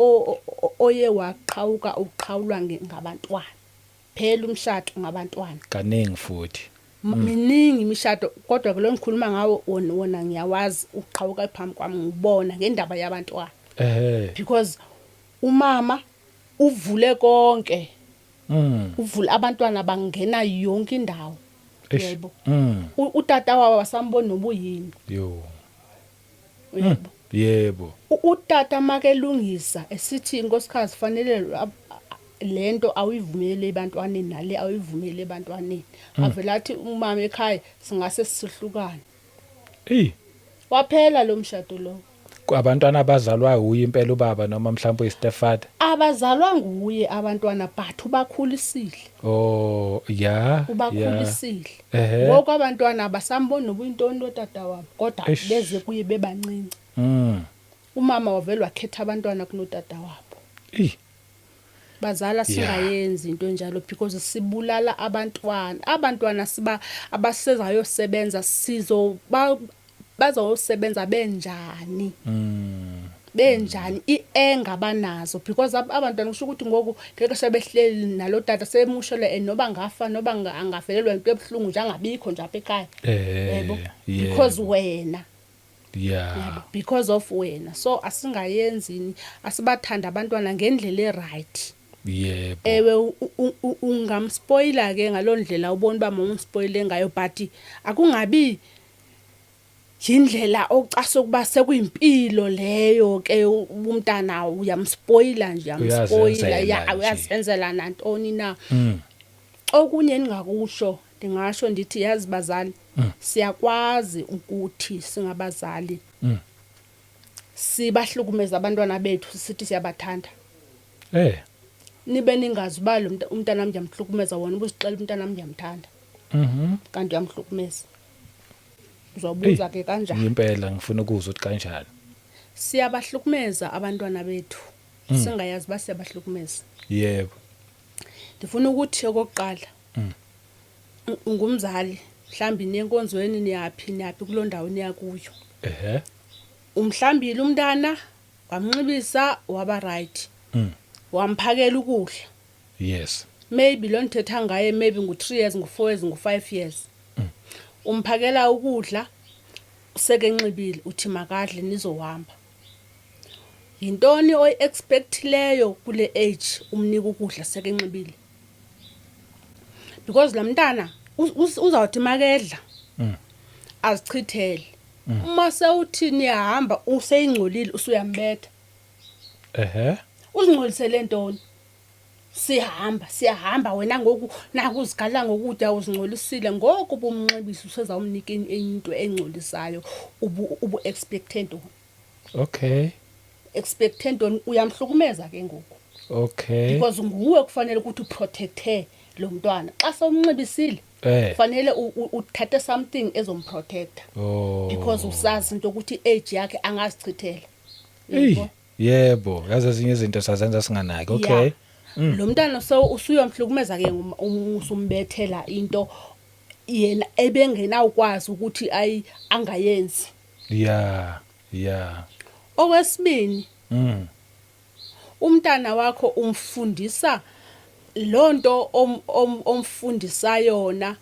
[SPEAKER 1] oye waqhawuka, uqhawulwa ngabantwana. Phela umshado ngabantwana.
[SPEAKER 2] Kaningi futhi.
[SPEAKER 1] Miningi imishado, kodwa ke lo ngikhuluma ngawo wona ngiyawazi, uqhawuka phambi kwami ngibona ngendaba yabantwana. Because umama uvule konke. Uvula abantwana bangena yonke indawo. Yebo. Utata wabo wasambona nobuyini.
[SPEAKER 2] Yo.
[SPEAKER 1] Yebo.
[SPEAKER 2] Yebo.
[SPEAKER 1] Utata makelungisa esithi inkosikazi fanele lento awuyivumele ebantwaneni nale awuyivumele ebantwaneni. Avela athi umama ekhaya singase sihlukane.
[SPEAKER 2] Ey.
[SPEAKER 1] Waphela lo mshado lo.
[SPEAKER 2] Abantwana abazalwa uye impela ubaba noma mhlawumbe uyi-stepfather?
[SPEAKER 1] Abazalwa nguye abantwana, but ubakhulisile.
[SPEAKER 2] Oh ya.
[SPEAKER 1] Ubakhulisile. Ngoku abantwana abasamboni nobuyintoni lo tata wabo, kodwa beze kuye bebancinci. Umama wavele wakhetha abantwana kunotata wabo. Bazala singayenzi into enjalo, because sibulala abantwana. Abantwana siba abasezayosebenza, sizoba bazosebenza benjani? Benjani ienga banazo, because abantwana kusho ukuthi ngoku ngexesha behleli nalo tata semushele, noba ngafa noba angavelelwa into ebuhlungu nje angabikho nje apha ekhaya. Yebo, because wena. Yebo, because of wena. So asingayenzini, asibathanda abantwana ngendlela e-right.
[SPEAKER 2] Yebo.
[SPEAKER 1] Ewe, ungamspoila ke ngalondlela ubona uba mawumspoile ngayo, but akungabi indlela ocasa ukuba sekuyimpilo leyo ke, umntana uyamspoila nje, uyamspoila, ya, uyazenzela nantoni na. Okunye engingakusho, ndingasho ndithi yazi bazali, siyakwazi ukuthi singabazali sibahlukumeza abantwana bethu sithi siyabathanda. Nibe ningazi uba lo umntana wam ndiyamhlukumeza, wona ubuzixela umntana wam ndiyamthanda. Kanti uyamhlukumeza. Uzobuza ke kanjani?
[SPEAKER 2] Impela ngifuna ukuzwa ukuthi kanjani.
[SPEAKER 1] Siyabahlukumeza abantwana bethu. Singayazi ba siyabahlukumeza.
[SPEAKER 2] Yebo.
[SPEAKER 1] Ndifuna ukuthi okokuqala ungumzali, mhlambi nenkonzweni niyaphi niyaphi kuloo ndawo niya kuyo. Umhlambile umntana, wamnxibisa waba right. Wamphakela ukudla. Maybe lo ndithetha ngaye maybe ngu-3 years, ngu-4 years, ngu-5 years. Umphakela ukudla sekenxibile, uthi makadle nizohamba. Yintoni oyi-expectileyo kule age umnika ukudla sekenxibile? Because la mntana uzawuthi makedla azichithele. Uma sewuthi niyahamba useyingcolile usuyambetha. Uzingcolisele ntoni? Sihamba, siyahamba wena ngoku nakuzigala ngokutya uzingcolisile, ngoku ubumnxibisa usezawumnika enye into engcolisayo, ubu expecte ntoni? Expecte ntoni? Uyamhlukumeza ke ngoku. Because nguwe kufanele ukuthi uprotecte lo mntwana. Xa sewumnxibisile, kufanele uthathe something ezomprotecta. Because usazi into ukuthi age yakhe angazichithela.
[SPEAKER 2] Yebo. Yebo, yazi ezinye izinto sazenza singanaki. Okay.
[SPEAKER 1] Lo mntana so usuyamhlukumeza ke usumbethela into yena ebengenawukwazi ukuthi ayi angayenzi.
[SPEAKER 2] Yeah, yeah.
[SPEAKER 1] Okwesibini, umntana wakho umfundisa lonto omfundisa yona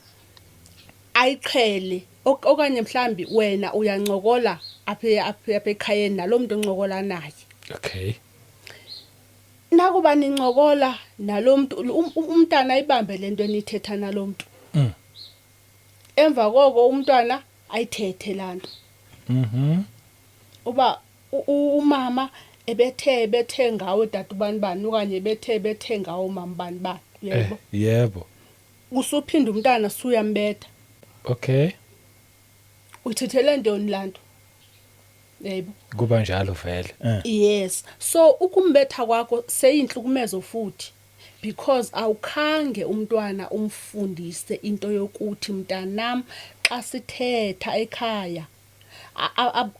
[SPEAKER 1] ayiqhele, okanye mhlambi wena uyancokola apha apha ekhayeni nalomuntu oncokola naye. Nakuba nincokola nalomuntu, umntana ayibambe lento enithetha nalomuntu. Emva koko umntwana ayithethe lanto. Uba umama ebethe ngawe tata ubani bani, okanye ebethe ngawe umama bani bani, uyayibona?
[SPEAKER 2] Yebo.
[SPEAKER 1] Usuphinda umntana suyambetha. Uthethele ntoni lanto? Yebo.
[SPEAKER 2] Kuba njalo vele.
[SPEAKER 1] Yes. So ukumbetha kwakho seyinhlukumezo futhi, because awukhange umntwana umfundise into yokuthi mntanam xa sithetha ekhaya.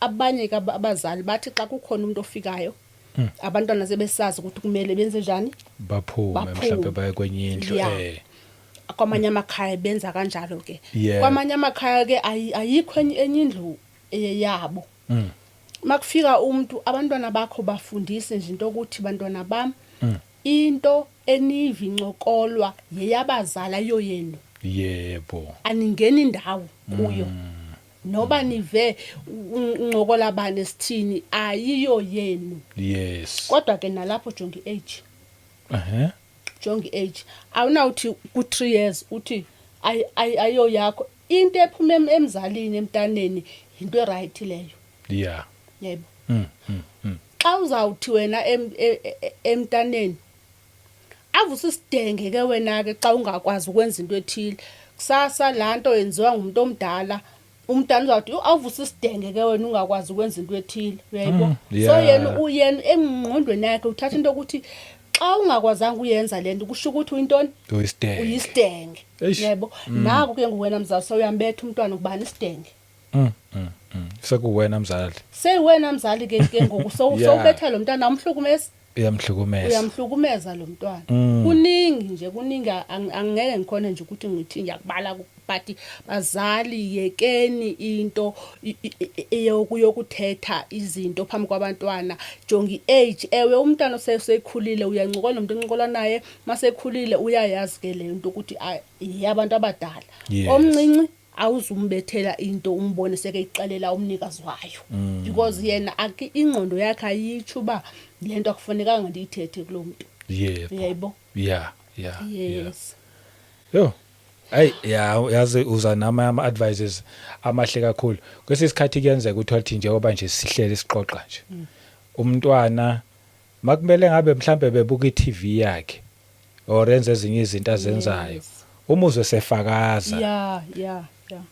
[SPEAKER 1] Abanye ke abazali bathi xa kukhona umuntu ofikayo, abantwana sebesazi ukuthi kumele benze njani?
[SPEAKER 2] Baphume, mhlawumbe baye kwenye indlu.
[SPEAKER 1] Kwamanye amakhaya benza kanjalo ke. Kwamanye amakhaya ke ayikho enye indlu eyabo. Makufika umuntu, abantwana bakho bafundise nje into ukuthi, bantwana bam, into eniva incokolwa yeyabazali, ayo yenu. Aningeni indawo kuyo. Noba nive uncokola bani esithini, ayiyo yenu. Kodwa ke nalapho jonga i-age. Jonga i-age. Awunawuthi ku-3 years uthi ayo yakho. Into ephuma emzalini emntaneni yinto eright leyo. Yebo. Xa uzawuthi wena emntaneni avuse isidenge ke wena ke xa ungakwazi ukwenza into ethile, kusasa laa nto yenziwa ngumuntu omdala, umntana uzawuthi, "Yho, awuvuse isidenge ke wena ungakwazi ukwenza into ethile." Uyayibo? So yena uyena engqondweni yakhe uthatha into yokuthi xa ungakwazanga uyenza le nto, kusho ukuthi uyintoni?
[SPEAKER 2] Uyisidenge.
[SPEAKER 1] Uyisidenge. Yebo. Naku ke nguwena mzali sewuyambetha umntwana ukubani isidenge.
[SPEAKER 2] Sekuwena mzali.
[SPEAKER 1] Seyiwena mzali ke ngoku sowubetha lo mntana, umhlukumeza.
[SPEAKER 2] Uyamhlukumeza.
[SPEAKER 1] Uyamhlukumeza lo mntwana. Kuningi nje, kuningi, angeke ngikhone nje ukuthi ngithi ngiyakubala, but bazali, yekeni into yokuthetha izinto phambi kwabantwana. Jonga i-age. Ewe, umntwana sekhulile uyancokola nomuntu oncokola naye, masekhulile uyayazi ke le nto ukuthi yeyabantu abadala. Omncinci awuzumbethela into umbone sekeyixelela umnikazi wayo, because yena ingqondo yakhe ayitsho uba le nto akufunekanga ndiyithethe kulo mntu. Uyayibo?
[SPEAKER 2] Yeah.
[SPEAKER 1] Yes.
[SPEAKER 2] Yo. Hey, ya, yazi uza nama ama advices amahle kakhulu. Kwesinye isikhathi kuyenzeka uthola ukuthi njengoba nje sihlele sixoxa nje, umntwana makumele ngabe mhlambe bebuka iTV yakhe or enze ezinye izinto azenzayo. Umuzwe sefakaza.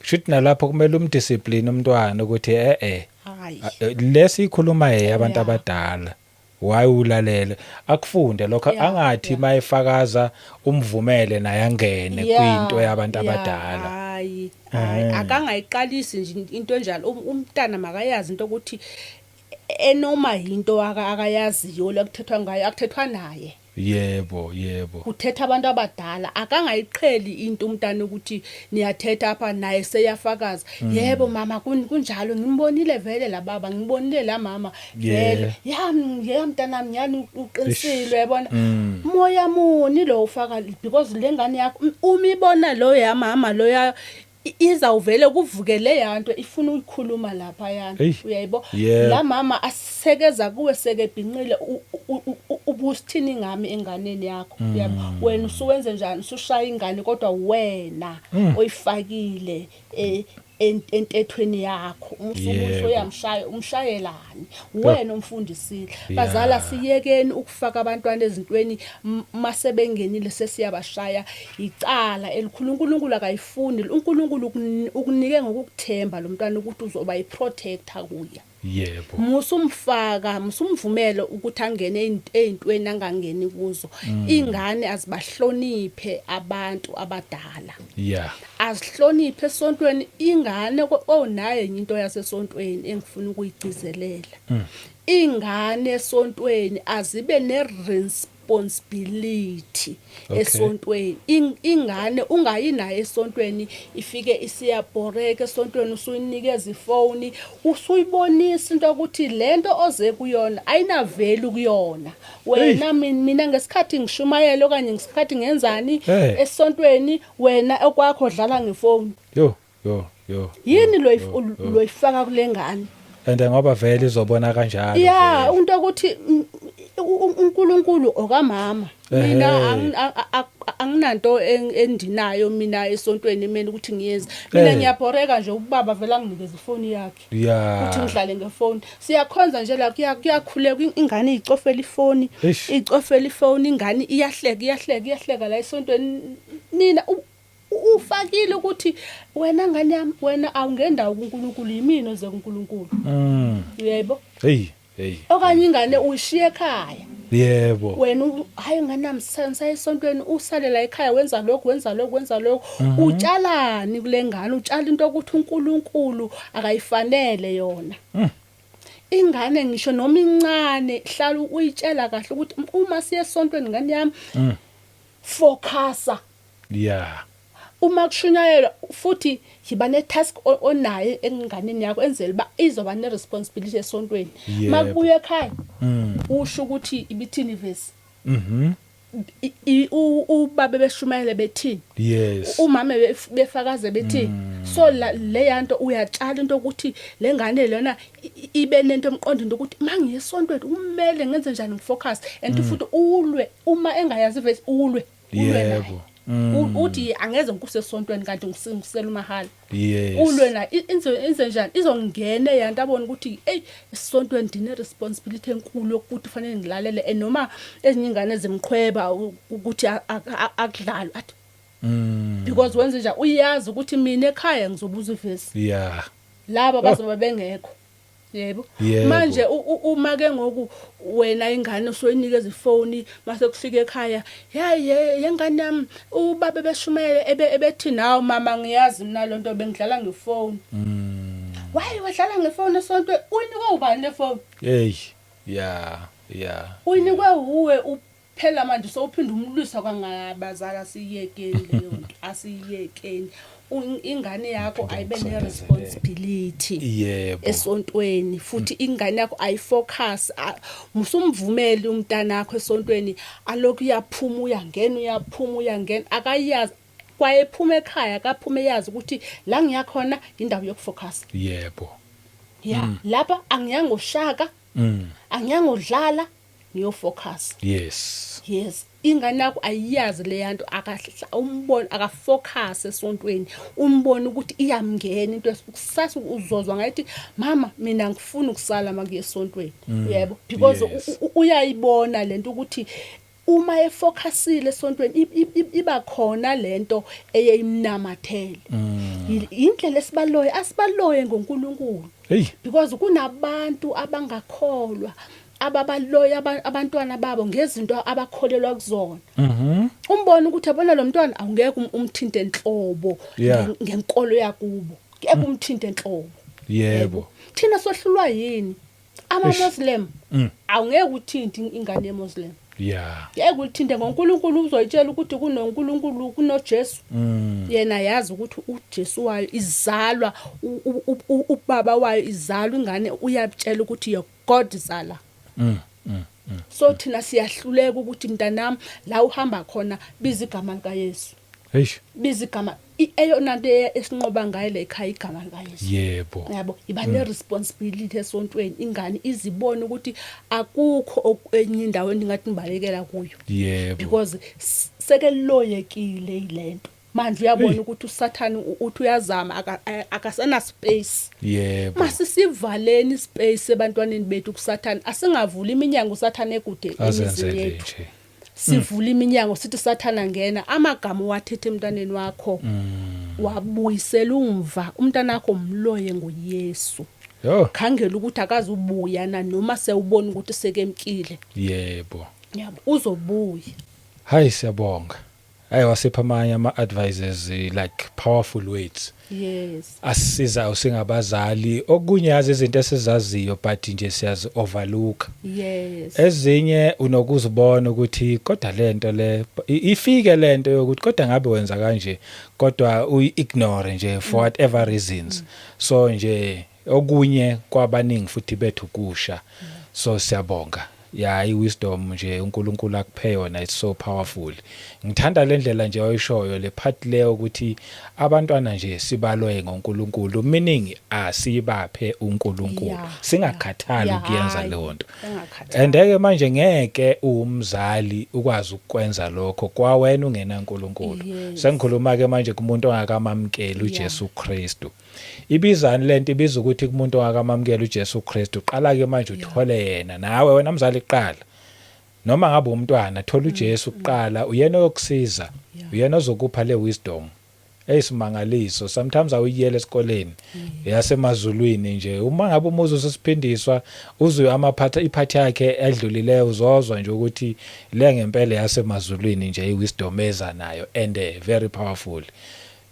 [SPEAKER 2] Shuthi nalapho kumele umdiscipline umntwana ukuthi eh.
[SPEAKER 1] Hayi.
[SPEAKER 2] Lesi ikhuluma yeye abantu abadala. Why ulalele? Akufunde lokho, angathi mayefakaza umvumele naye angene kwinto yabantu abadala.
[SPEAKER 1] Hayi, hayi, akangayiqalisi nje into enjalo. Umntana makayazi into ukuthi enoma yinto akayaziyo lokuthethwa ngayo, akuthethwa naye.
[SPEAKER 2] Yebo, yebo.
[SPEAKER 1] Kuthetha abantu abadala. Akangayiqheli into umntana ukuthi niyathetha apha naye seyafakaza. Yebo mama, kunjalo, ngimbonile vele la baba, ngibonile la mama vele. Ya mntanami, nyani uqinisile, uyabona. Moya muni lo ufaka, because le ngane yakho uma ibona lo ya mama lo ya izawuvele kuvuke le yanto ifuna ukukhuluma lapha yana. Uyayibo? La mama asekeza kuwe sekebhinqile, ubusithini ngami enganeni yakho? Uyabo? Wena usuwenze njani? Usushaya ingane, kodwa wena oyifakile entethweni yakho. Usuyamshaya, umshayelani? Wena umfundisile. Bazala, siyekeni ukufaka abantwana ezintweni masebengenile sesiyabashaya. Icala elikhulu, uNkulunkulu akayifuni. uNkulunkulu ukunike ngokukuthemba lo mntwana ukuthi uzoba iprotector kuye. Musumfaka, musumvumela ukuthi angene ey'ntweni angangeni kuzo. Ingane azibahloniphe abantu abadala. Azihloniphe esontweni ingane. Naye enye into yasesontweni engifuna ukuyigcizelela. Ingane esontweni azibe ne-responsibility esontweni. Ingane ungayi nayo esontweni ifike isiyabhoreka esontweni, usuyinikeza ifoni, usuyibonisa into ukuthi lento oze kuyona ayinavelu kuyona. Wena mina ngesikhathi ngishumayela okanye ngesikhathi ngenzani esontweni, wena okwakho dlala ngefoni.
[SPEAKER 2] Yo, yo, yo.
[SPEAKER 1] Yini loyifaka kule ngane?
[SPEAKER 2] And ngoba vele izobona kanjalo.
[SPEAKER 1] Yeah, into ukuthi uNkulunkulu okamama. Mina anginanto endinayo mina esontweni mina ukuthi ngiyenze. Mina ngiyabhoreka nje, ubaba vele anginikeze ifoni yakhe. Uthi ngidlale ngefoni. Siyakhonza nje la, kuyakhuleka, ingane icofela ifoni, icofela ifoni, ingane iyahleka, iyahleka, iyahleka la esontweni. Nina ufakile ukuthi wena ngane yami, wena awungendawo kuNkulunkulu, yimina oze kuNkulunkulu. Uyaybo?
[SPEAKER 2] Hey, hey.
[SPEAKER 1] Okanye ingane uyishiye ekhaya. Wena hayi ngane yami, sisaye esontweni, usale la ekhaya wenza lokhu, wenza lokhu, wenza lokhu. Utshalani kule ngane? Utshala into ukuthi uNkulunkulu akayifanele yona. Ingane ngisho noma incane, hlala uyitshela kahle ukuthi uma siye esontweni ngane yami, focusa. Uma kushunyayelwa futhi yiba ne-task onayo enganeni yakho, enzela uba izoba ne-responsibility esontweni. Makubuya ekhaya, usho ukuthi ibithini ivesi, ubaba beshumayele bethini, umama befakaze bethini. So le yanto uyatshala into ukuthi lengane lena ibe nento emqondweni ukuthi mangiye esontweni kumele ngenze njani, ngifocus. And futhi ulwe uma engayazi ivesi, ulwe ulwe naye. Uthi angeze ngikuse esontweni kanti ngisela umahala. Ulwe na inze njani, izongena yanto abone ukuthi hey, esontweni ndine responsibility enkulu yokuthi fanele ngilalele, noma ezinye ingane zimqhweba ukuthi akudlalwa, athi because wenze nje uyazi ukuthi mina ekhaya ngizobuza ivesi, laba bazobe bengekho, yebo. Manje uma ke ngoku wena ingane usoyinikeza ifoni, mase kufika ekhaya, "Hey, yengane yami, ubaba beshumayele ebethi nawo mama, ngiyazi mina lonto, bengidlala ngefoni." Why wadlala ngefoni esontweni? Uyinikwe ubani le phone?
[SPEAKER 2] Hey, yeah.
[SPEAKER 1] Uyinikwe uwe uphela. Manje sowuphinda umlwisa kwangabazali. Asiyekeni leyo nto, asiyekeni. Ingane yakho
[SPEAKER 2] Uphinde
[SPEAKER 1] ayibe
[SPEAKER 2] umsondezele.
[SPEAKER 1] ne-responsibility esontweni, futhi ingane yakho ayifocus. Musumvumeli umntana wakho esontweni alokhu uyaphuma uyangena, uyaphuma uyangena, akayazi. Kwaye ephuma ekhaya, akaphuma eyazi ukuthi la ngiyakhona indawo yokufocus. Ya, lapha angiyangoshaka, angiyangodlala, ngiyofocus. Yes, ingane yakho ayiyazi le yanto, akahla umbone akafocus esontweni, umbone ukuthi iyamngena into. Kusasa uzozwa ngathi, "Mama, mina ngifuna ukusala makuye esontweni." Yebo, because uyayibona lento ukuthi uma efocusile esontweni iba khona lento eyimnamathele. Indlela esibaloye, asibaloye ngoNkulunkulu, because kunabantu abangakholwa ababaloya abantwana babo ngezinto abakholelwa kuzona. Umbona ukuthi yabona lo mntwana awungeke umthinte enhlobo ngenkolo yakubo, ngeke umthinte enhlobo. Thina sohlulwa yini? Ama Muslim, awungeke uthinte ingane yeMuslim. Ngeke ulithinte ngoNkulunkulu, uzoyitshela ukuthi kunoNkulunkulu, kunoJesu. Yena yazi ukuthi uJesu wayo izalwa ubaba wayo, izalwa ingane uyabutshela ukuthi your God zala. So thina siyahluleka ukuthi mntanami, la uhamba khona biza igama likaYesu. Biza igama. Eyona nto esinqoba ngayo le ekhaya igama likaYesu. Yabo, iba ne responsibility esontweni ingane, izibone ukuthi akukho enye indawo endingathi ngibalekela kuyo, because sekeloyekile ilento manje. Uyabona ukuthi uSathane uthi uyazama, akasana space. Masisivaleni ispace ebantwaneni bethu kuSathane, asingavuli iminyango uSathane ekude emizini
[SPEAKER 2] Azenzele
[SPEAKER 1] yethu.
[SPEAKER 2] nje.
[SPEAKER 1] Sivula iminyango sithi sathana ngena. Amagama owathethe emntwaneni wakho wabuyisela umva umntwana wakho, umloye ngoYesu. Khangela ukuthi akazubuya na noma sewubona ukuthi sekemkile. Yabo, uzobuya.
[SPEAKER 2] Hayi, siyabonga. Hayi, wasipha amanye ama advices, like powerful words. Asisiza usingabazali. Okunye yazi izinto esizaziyo but nje siyazi overlook. Ezinye unokuzibona ukuthi kodwa lento le ifike lento yokuthi kodwa ngabe wenza kanje, kodwa uyi-ignore nje for whatever reasons. So nje okunye kwabaningi futhi bethu kusha. So siyabonga. Ya, i-wisdom nje uNkulunkulu akuphe yona, it's so powerful. Ngithanda le ndlela nje oyishoyo le part leyo ukuthi abantwana nje sibalwe ngoNkulunkulu, meaning asibaphe uNkulunkulu. Singakhathali ukuyenza leyo nto.
[SPEAKER 1] Engakhathali.
[SPEAKER 2] And ke manje ngeke umzali ukwazi ukwenza lokho kwawena ungena uNkulunkulu. Sengikhuluma ke manje kumuntu ongakamamkeli uJesu Kristu. Ibizani lento? Ibiza ukuthi kumuntu ongakamamkeli uJesu Kristu, qala ke manje uthole yena nawe, wena mzali kuqala. Noma ngabe umntwana, thola uJesu kuqala, uyena oyokusiza, uyena ozokupha le wisdom. Eyisimangaliso, sometimes awuyiyele esikoleni yasemazulwini nje. Uma ngabe umuzi usesiphindiswa, uzwe amaphatha iphathi yakhe edlulileyo, uzozwa nje ukuthi le ngempela yasemazulwini nje iwisdom eza nayo and very powerful.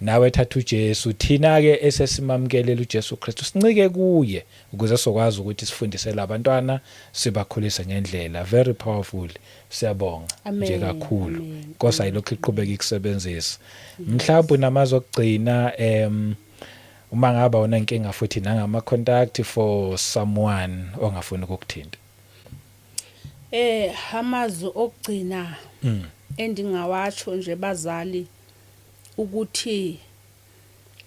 [SPEAKER 2] Nawe thatha uJesu. Thina ke esesimamkelele uJesu Kristu sincike kuye ukuze sokwazi ukuthi sifundise labantwana, sibakhulise ngendlela. Very powerful. Siyabonga nje
[SPEAKER 1] Amen,
[SPEAKER 2] kakhulu.
[SPEAKER 1] amen.
[SPEAKER 2] Nkosi ayilokhu iqhubeka ikusebenzisa. Mhlawumbe unamazwi okugcina, uma ngaba unenkinga futhi nangama contact for someone ongafuni ukukuthinta.
[SPEAKER 1] Amazwi okugcina endingawatsho nje bazali ukuthi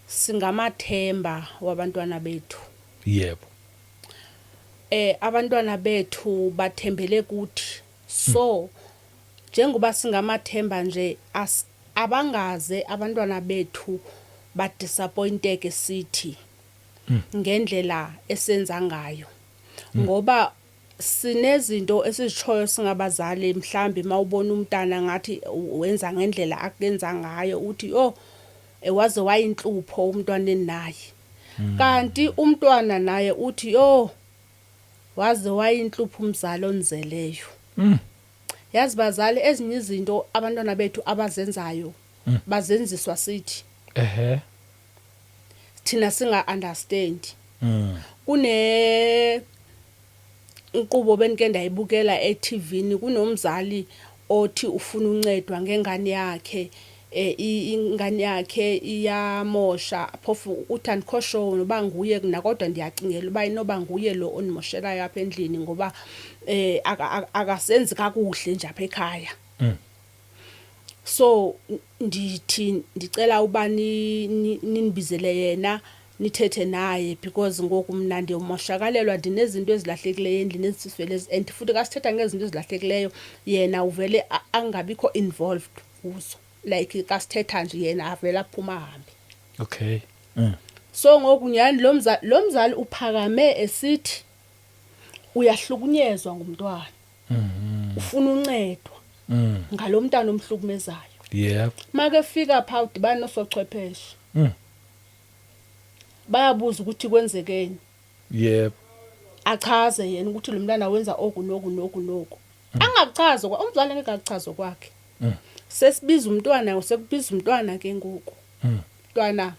[SPEAKER 1] singamathemba wabantwana bethu. Abantwana bethu bathembele kuthi. So njengoba singamathemba nje, abangaze abantwana bethu badisappointeke sithi ngendlela esenza ngayo. Ngoba sinezinto esizishoyo singabazali, mhlambi mawubona umntana ngathi wenza ngendlela akuyenza ngayo, uthi oh, waze wayinhlupho umntwana naye. Kanti umntwana naye uthi oh, waze wayinhlupho umzali onzeleyo. Yazi bazali, ezinye izinto abantwana bethu abazenzayo bazenziswa sithi. Thina singa understand. Kune inkqubo benike ndayibukela e-TV, kunomzali othi ufuna uncedwa ngengane yakhe, ingane yakhe iyamosha, phofu uthi andikho sure noba nguye na, kodwa ndiyacingela uba inoba nguye lo ondimoshelayo apha endlini, ngoba akasenzi kakuhle nje apha ekhaya. So ndithi ndicela uba ninibizele yena, nithethe naye, because ngoku mna ndiyomoshakalelwa, ndinezinto ezilahlekileyo endlini ezisivele, and futhi xa sithetha ngezinto ezilahlekileyo yena uvele angabikho involved kuzo, like xa sithetha nje yena avele aphuma ahambe. So ngoku nyhani lo mzali uphakame esithi uyahlukunyezwa ngumntwana, ufuna uncedwa ngalo mntana omhlukumezayo. Make fika pha udibana nosochwepheshe, bayabuza ukuthi kwenzekeni. Achaze yena ukuthi lo mntana wenza oku noku noku noku. Angakuchazi kwa umzali, angeke akuchaze kwakhe. Sesibiza umntwana, sekubiza umntwana ke ngoku. Mntwana,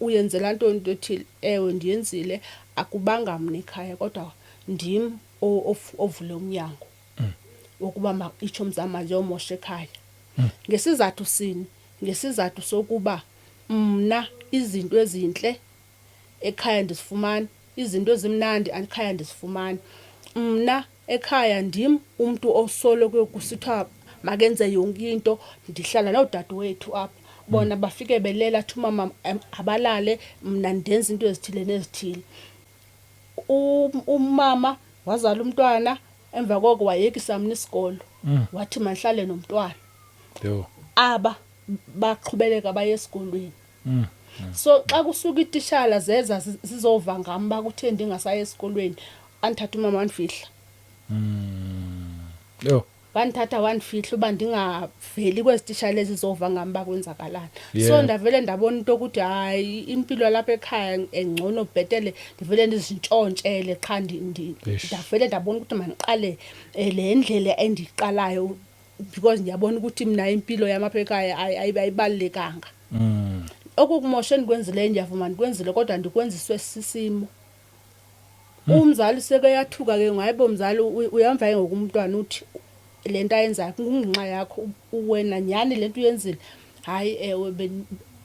[SPEAKER 1] uyenzela ntoni into ethile? Ewe, ndiyenzile, akubanga mna ekhaya, kodwa ndim ovule umnyango wokuba itshomi zam maziyomosha ekhaya. Ngesizathu sini? Ngesizathu sokuba mna izinto ezintle ekhaya ndizifumana, izinto ezimnandi ekhaya ndizifumana. Mna ekhaya ndim umntu osoloko kusithiwa makenze yonke into, ndihlala noodadewethu apha. Bona bafike belela, athi umama abalale, mna ndenza into ezithile nezithile. Umama wazala umntwana, emva koko wayekisa mna isikolo. Wathi mandihlale nomntwana. Aba baqhubeleka baye esikolweni. So xa kusuka itishala zeza zizova ngam uba kutheni ndingasayi esikolweni, andithatha umama wandifihla. Wandithatha wandifihla uba ndingaveli kwezi tishala ezizova ngam uba kwenzakalani. So ndavele ndabona into yokuthi hayi, impilo yalapha ekhaya engcono, bhetele ndivele ndizintshontshele qha. Ndavele ndabona ukuthi mandiqale le ndlela endiyiqalayo, because ndiyabona ukuthi mna impilo yam apha ekhaya ayibalulekanga. Oku kumosha endikwenzileyo, ndiyavuma ndikwenzile, kodwa ndikwenziswe sisimo. Umzali sekeyathuka ke, hayibo mzali, uyamva ke ngoku umntwana uthi le nto ayenzayo kungenxa yakho wena, nyhani le nto uyenzile? Hayi, ewe,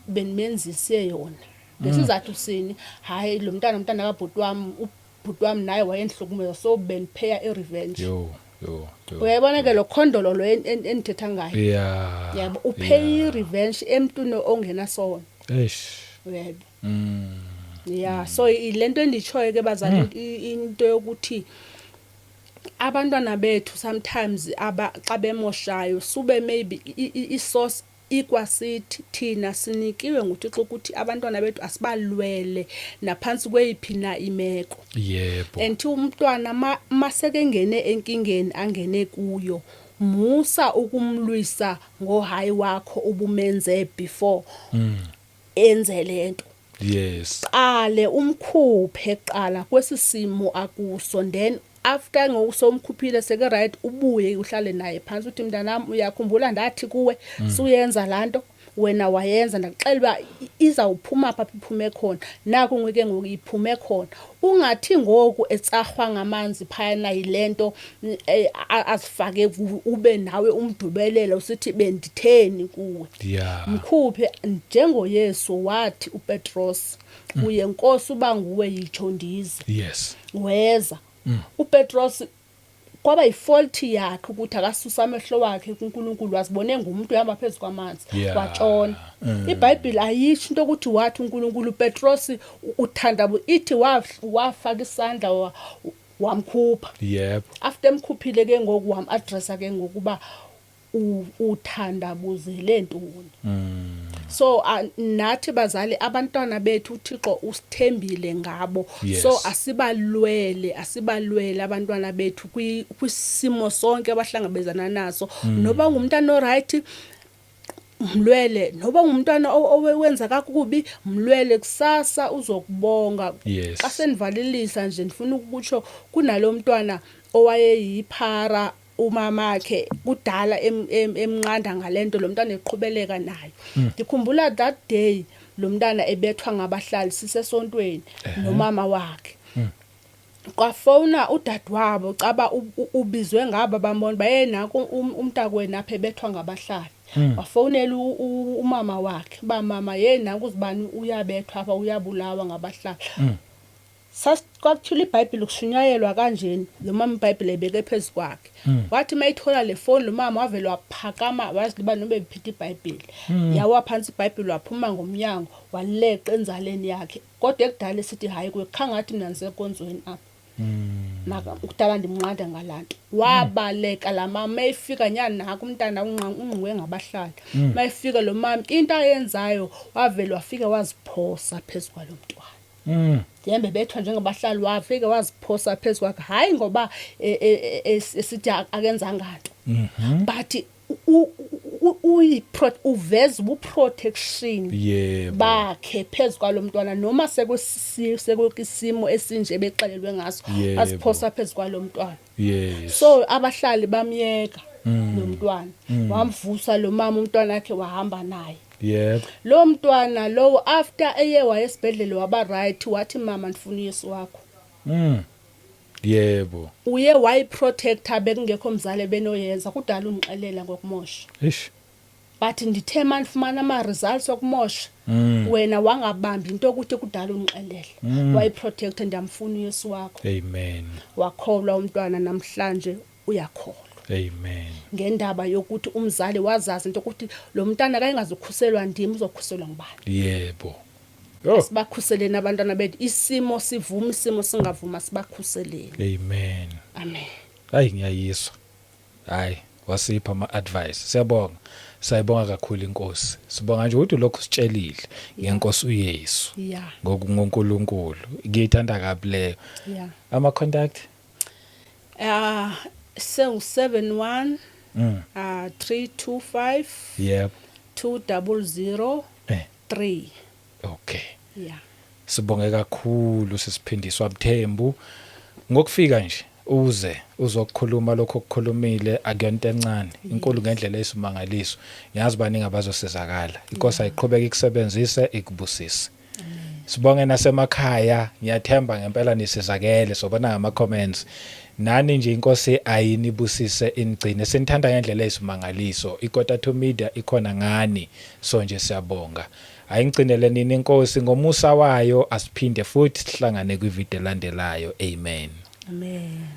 [SPEAKER 1] bendimenzise yona. Ngesizathu sini? Hayi, lo mntana umntana kabhuti wam, ubhuti wam naye wayendihlukumeza, so bendipheya i-revenge.
[SPEAKER 2] Yo yo yo.
[SPEAKER 1] Uyayibona ke lo khondolo lo endithetha ngayo? Yabo, upheya i-revenge emntwini ongenasono. Uyayibona? Ya, so le nto enditshoyo ke bazali, into yokuthi abantwana bethu sometimes aba xa bemoshayo sube maybe i-source ikwasithi thina sinikiwe nguThixo ukuthi abantwana bethu asibalwele naphantsi kweyiphi na imeko. And umntwana masekengene enkingeni angene kuyo, musa ukumlwisa ngohayi wakho ubumenze before enze lento. Qale umkhuphe qala kwesisimo akuso, then after ngoku somkhuphile seke right, ubuye uhlale naye phansi uthi mntanami, uyakhumbula ndathi kuwe suyenza laa nto? Wena wayenza, ndakuxelela uba izawuphuma pha iphume khona. Naku ke ngoku iphume khona. Ungathi ngoku etsarhwa ngamanzi phayana yile nto azifake ube nawe umdubelela usithi benditheni kuwe. Mkhuphe njengoYesu wathi uPetros kuye, Nkosi, uba nguwe yitsho ndize. Weza. UPetros kwaba yifault yakhe ukuthi akasusa amehlo wakhe kuNkulunkulu, wazibone ngumuntu ehamba phezu kwamanzi, watshona. IBhayibheli ayisho into ukuthi wathi uNkulunkulu uPetros uthanda, ithi wafaka isandla wamkhupha. After emkhuphile ke ngoku wam-addressa ke ngokuba uthandabuzele ntoni. So nathi bazali, abantwana bethu uThixo usithembile ngabo. So asibalwele abantwana bethu kwisimo sonke abahlangabezana naso. Noba ngumntana oright, mlwele, noba ngumntwana owenza kakubi, mlwele, kusasa uzokubonga. Xa senivalelisa nje, ndifuna ukutsho kunalo mntwana owayeyiphara, umamakhe kudala emnqanda ngalento, lo mntwana eqhubeleka nayo. Ndikhumbula that day lo mntana ebethwa ngabahlali, sisesontweni nomama wakhe, kwafowuna udadewabo, caba ubizwe ngaba bambona baye nako umntakwenu apha ebethwa ngabahlali. Wafowunela umama wakhe uba, mama, yeyi, nanku uzibani uyabethwa apha, uyabulawa ngabahlali. Kwakuthula iBhayibhile, kushunyayelwa kanjeni, lo mama iBhayibhile ebeke phezu kwakhe. Wathi mayithola le foni lo mama, wavele waphakama, waziba noba ebephethe iBhayibhile, yawa phantsi iBhayibhile, waphuma ngomnyango, waleqa enzaleni yakhe. Kodwa ekudala esithi hayi kuye, khangathi mna ndisenkonzweni apha. Kudala ndimnqanda ngalaa nto. Wabaleka laa mama, mayefika nyani nako umntana ungquwe ngabahlali. Mayefika lo mama, into ayenzayo, wavele wafika waziphosa phezu kwalo mntwana. Yembe bethwa njengabahlali, wafika waziphosa phezu kwakhe. Hayi ngoba esithi akenzanga nto, but uveza ubuprotection bakhe phezu kwalo mntwana, noma sekwisimo esinje bexelelwe ngaso, aziphosa phezu kwalo mntwana. So abahlali bamyeka lo mntwana, wamvusa lo mama umntwana wakhe, wahamba naye. Lo mntwana lowo, after eye wayesibhedlele waba right, wathi, mama, ndifuna uYesu wakho. Uye wayiprotecta, bekungekho mzali benoyenza. Kudala undixelela ngokumosha, but ndithe mandifumana ama-results okumosha, wena wangabambi into yokuthi kudala undixelela. Wayiprotecta, ndiyamfuna uYesu wakho.
[SPEAKER 2] Amen.
[SPEAKER 1] Wakholwa umntwana, namhlanje uyakholwa.
[SPEAKER 2] Amen.
[SPEAKER 1] Ngendaba yokuthi umzali wazazi into yokuthi lo mntana kayengazukhuselwa ndim, uzokhuselwa ngubani?
[SPEAKER 2] Yebo. Oh.
[SPEAKER 1] Sibakhuseleni abantwana bethu, isimo sivuma, isimo singavuma, sibakhuseleni.
[SPEAKER 2] Amen.
[SPEAKER 1] Amen.
[SPEAKER 2] Hayi, ngiyayiswa. Hayi, wasipha ama advice. Siyabonga. Sayibonga kakhulu inkosi. Sibonga nje ukuthi lokhu sitshelile ngenkosi uYesu. NgokuNkulunkulu. Ngiyithanda kabi leyo. Ama contact?
[SPEAKER 1] Sengu 71 325 200 3.
[SPEAKER 2] Okay.
[SPEAKER 1] Yeah.
[SPEAKER 2] Sibonge kakhulu sisiphindiswa Mthembu ngokufika nje uze uzokukhuluma lokho okukhulumile, akuyonto encane, inkulu ngendlela eyisimangaliso. Ngiyazi baningi abazosizakala. Inkosi ayiqhubeke ikusebenzise, ikubusise. Sibonge nasemakhaya, ngiyathemba ngempela nisizakele, sobona ngama comments. Nani nje inkosi ayinibusise, inigcine. Sinithanda ngendlela eyisimangaliso. Ikota 2 Media ikhona ngani, so nje siyabonga. Ayingcinele nini inkosi ngomusa wayo, asiphinde futhi sihlangane kwivideo elandelayo. Amen.
[SPEAKER 1] Amen.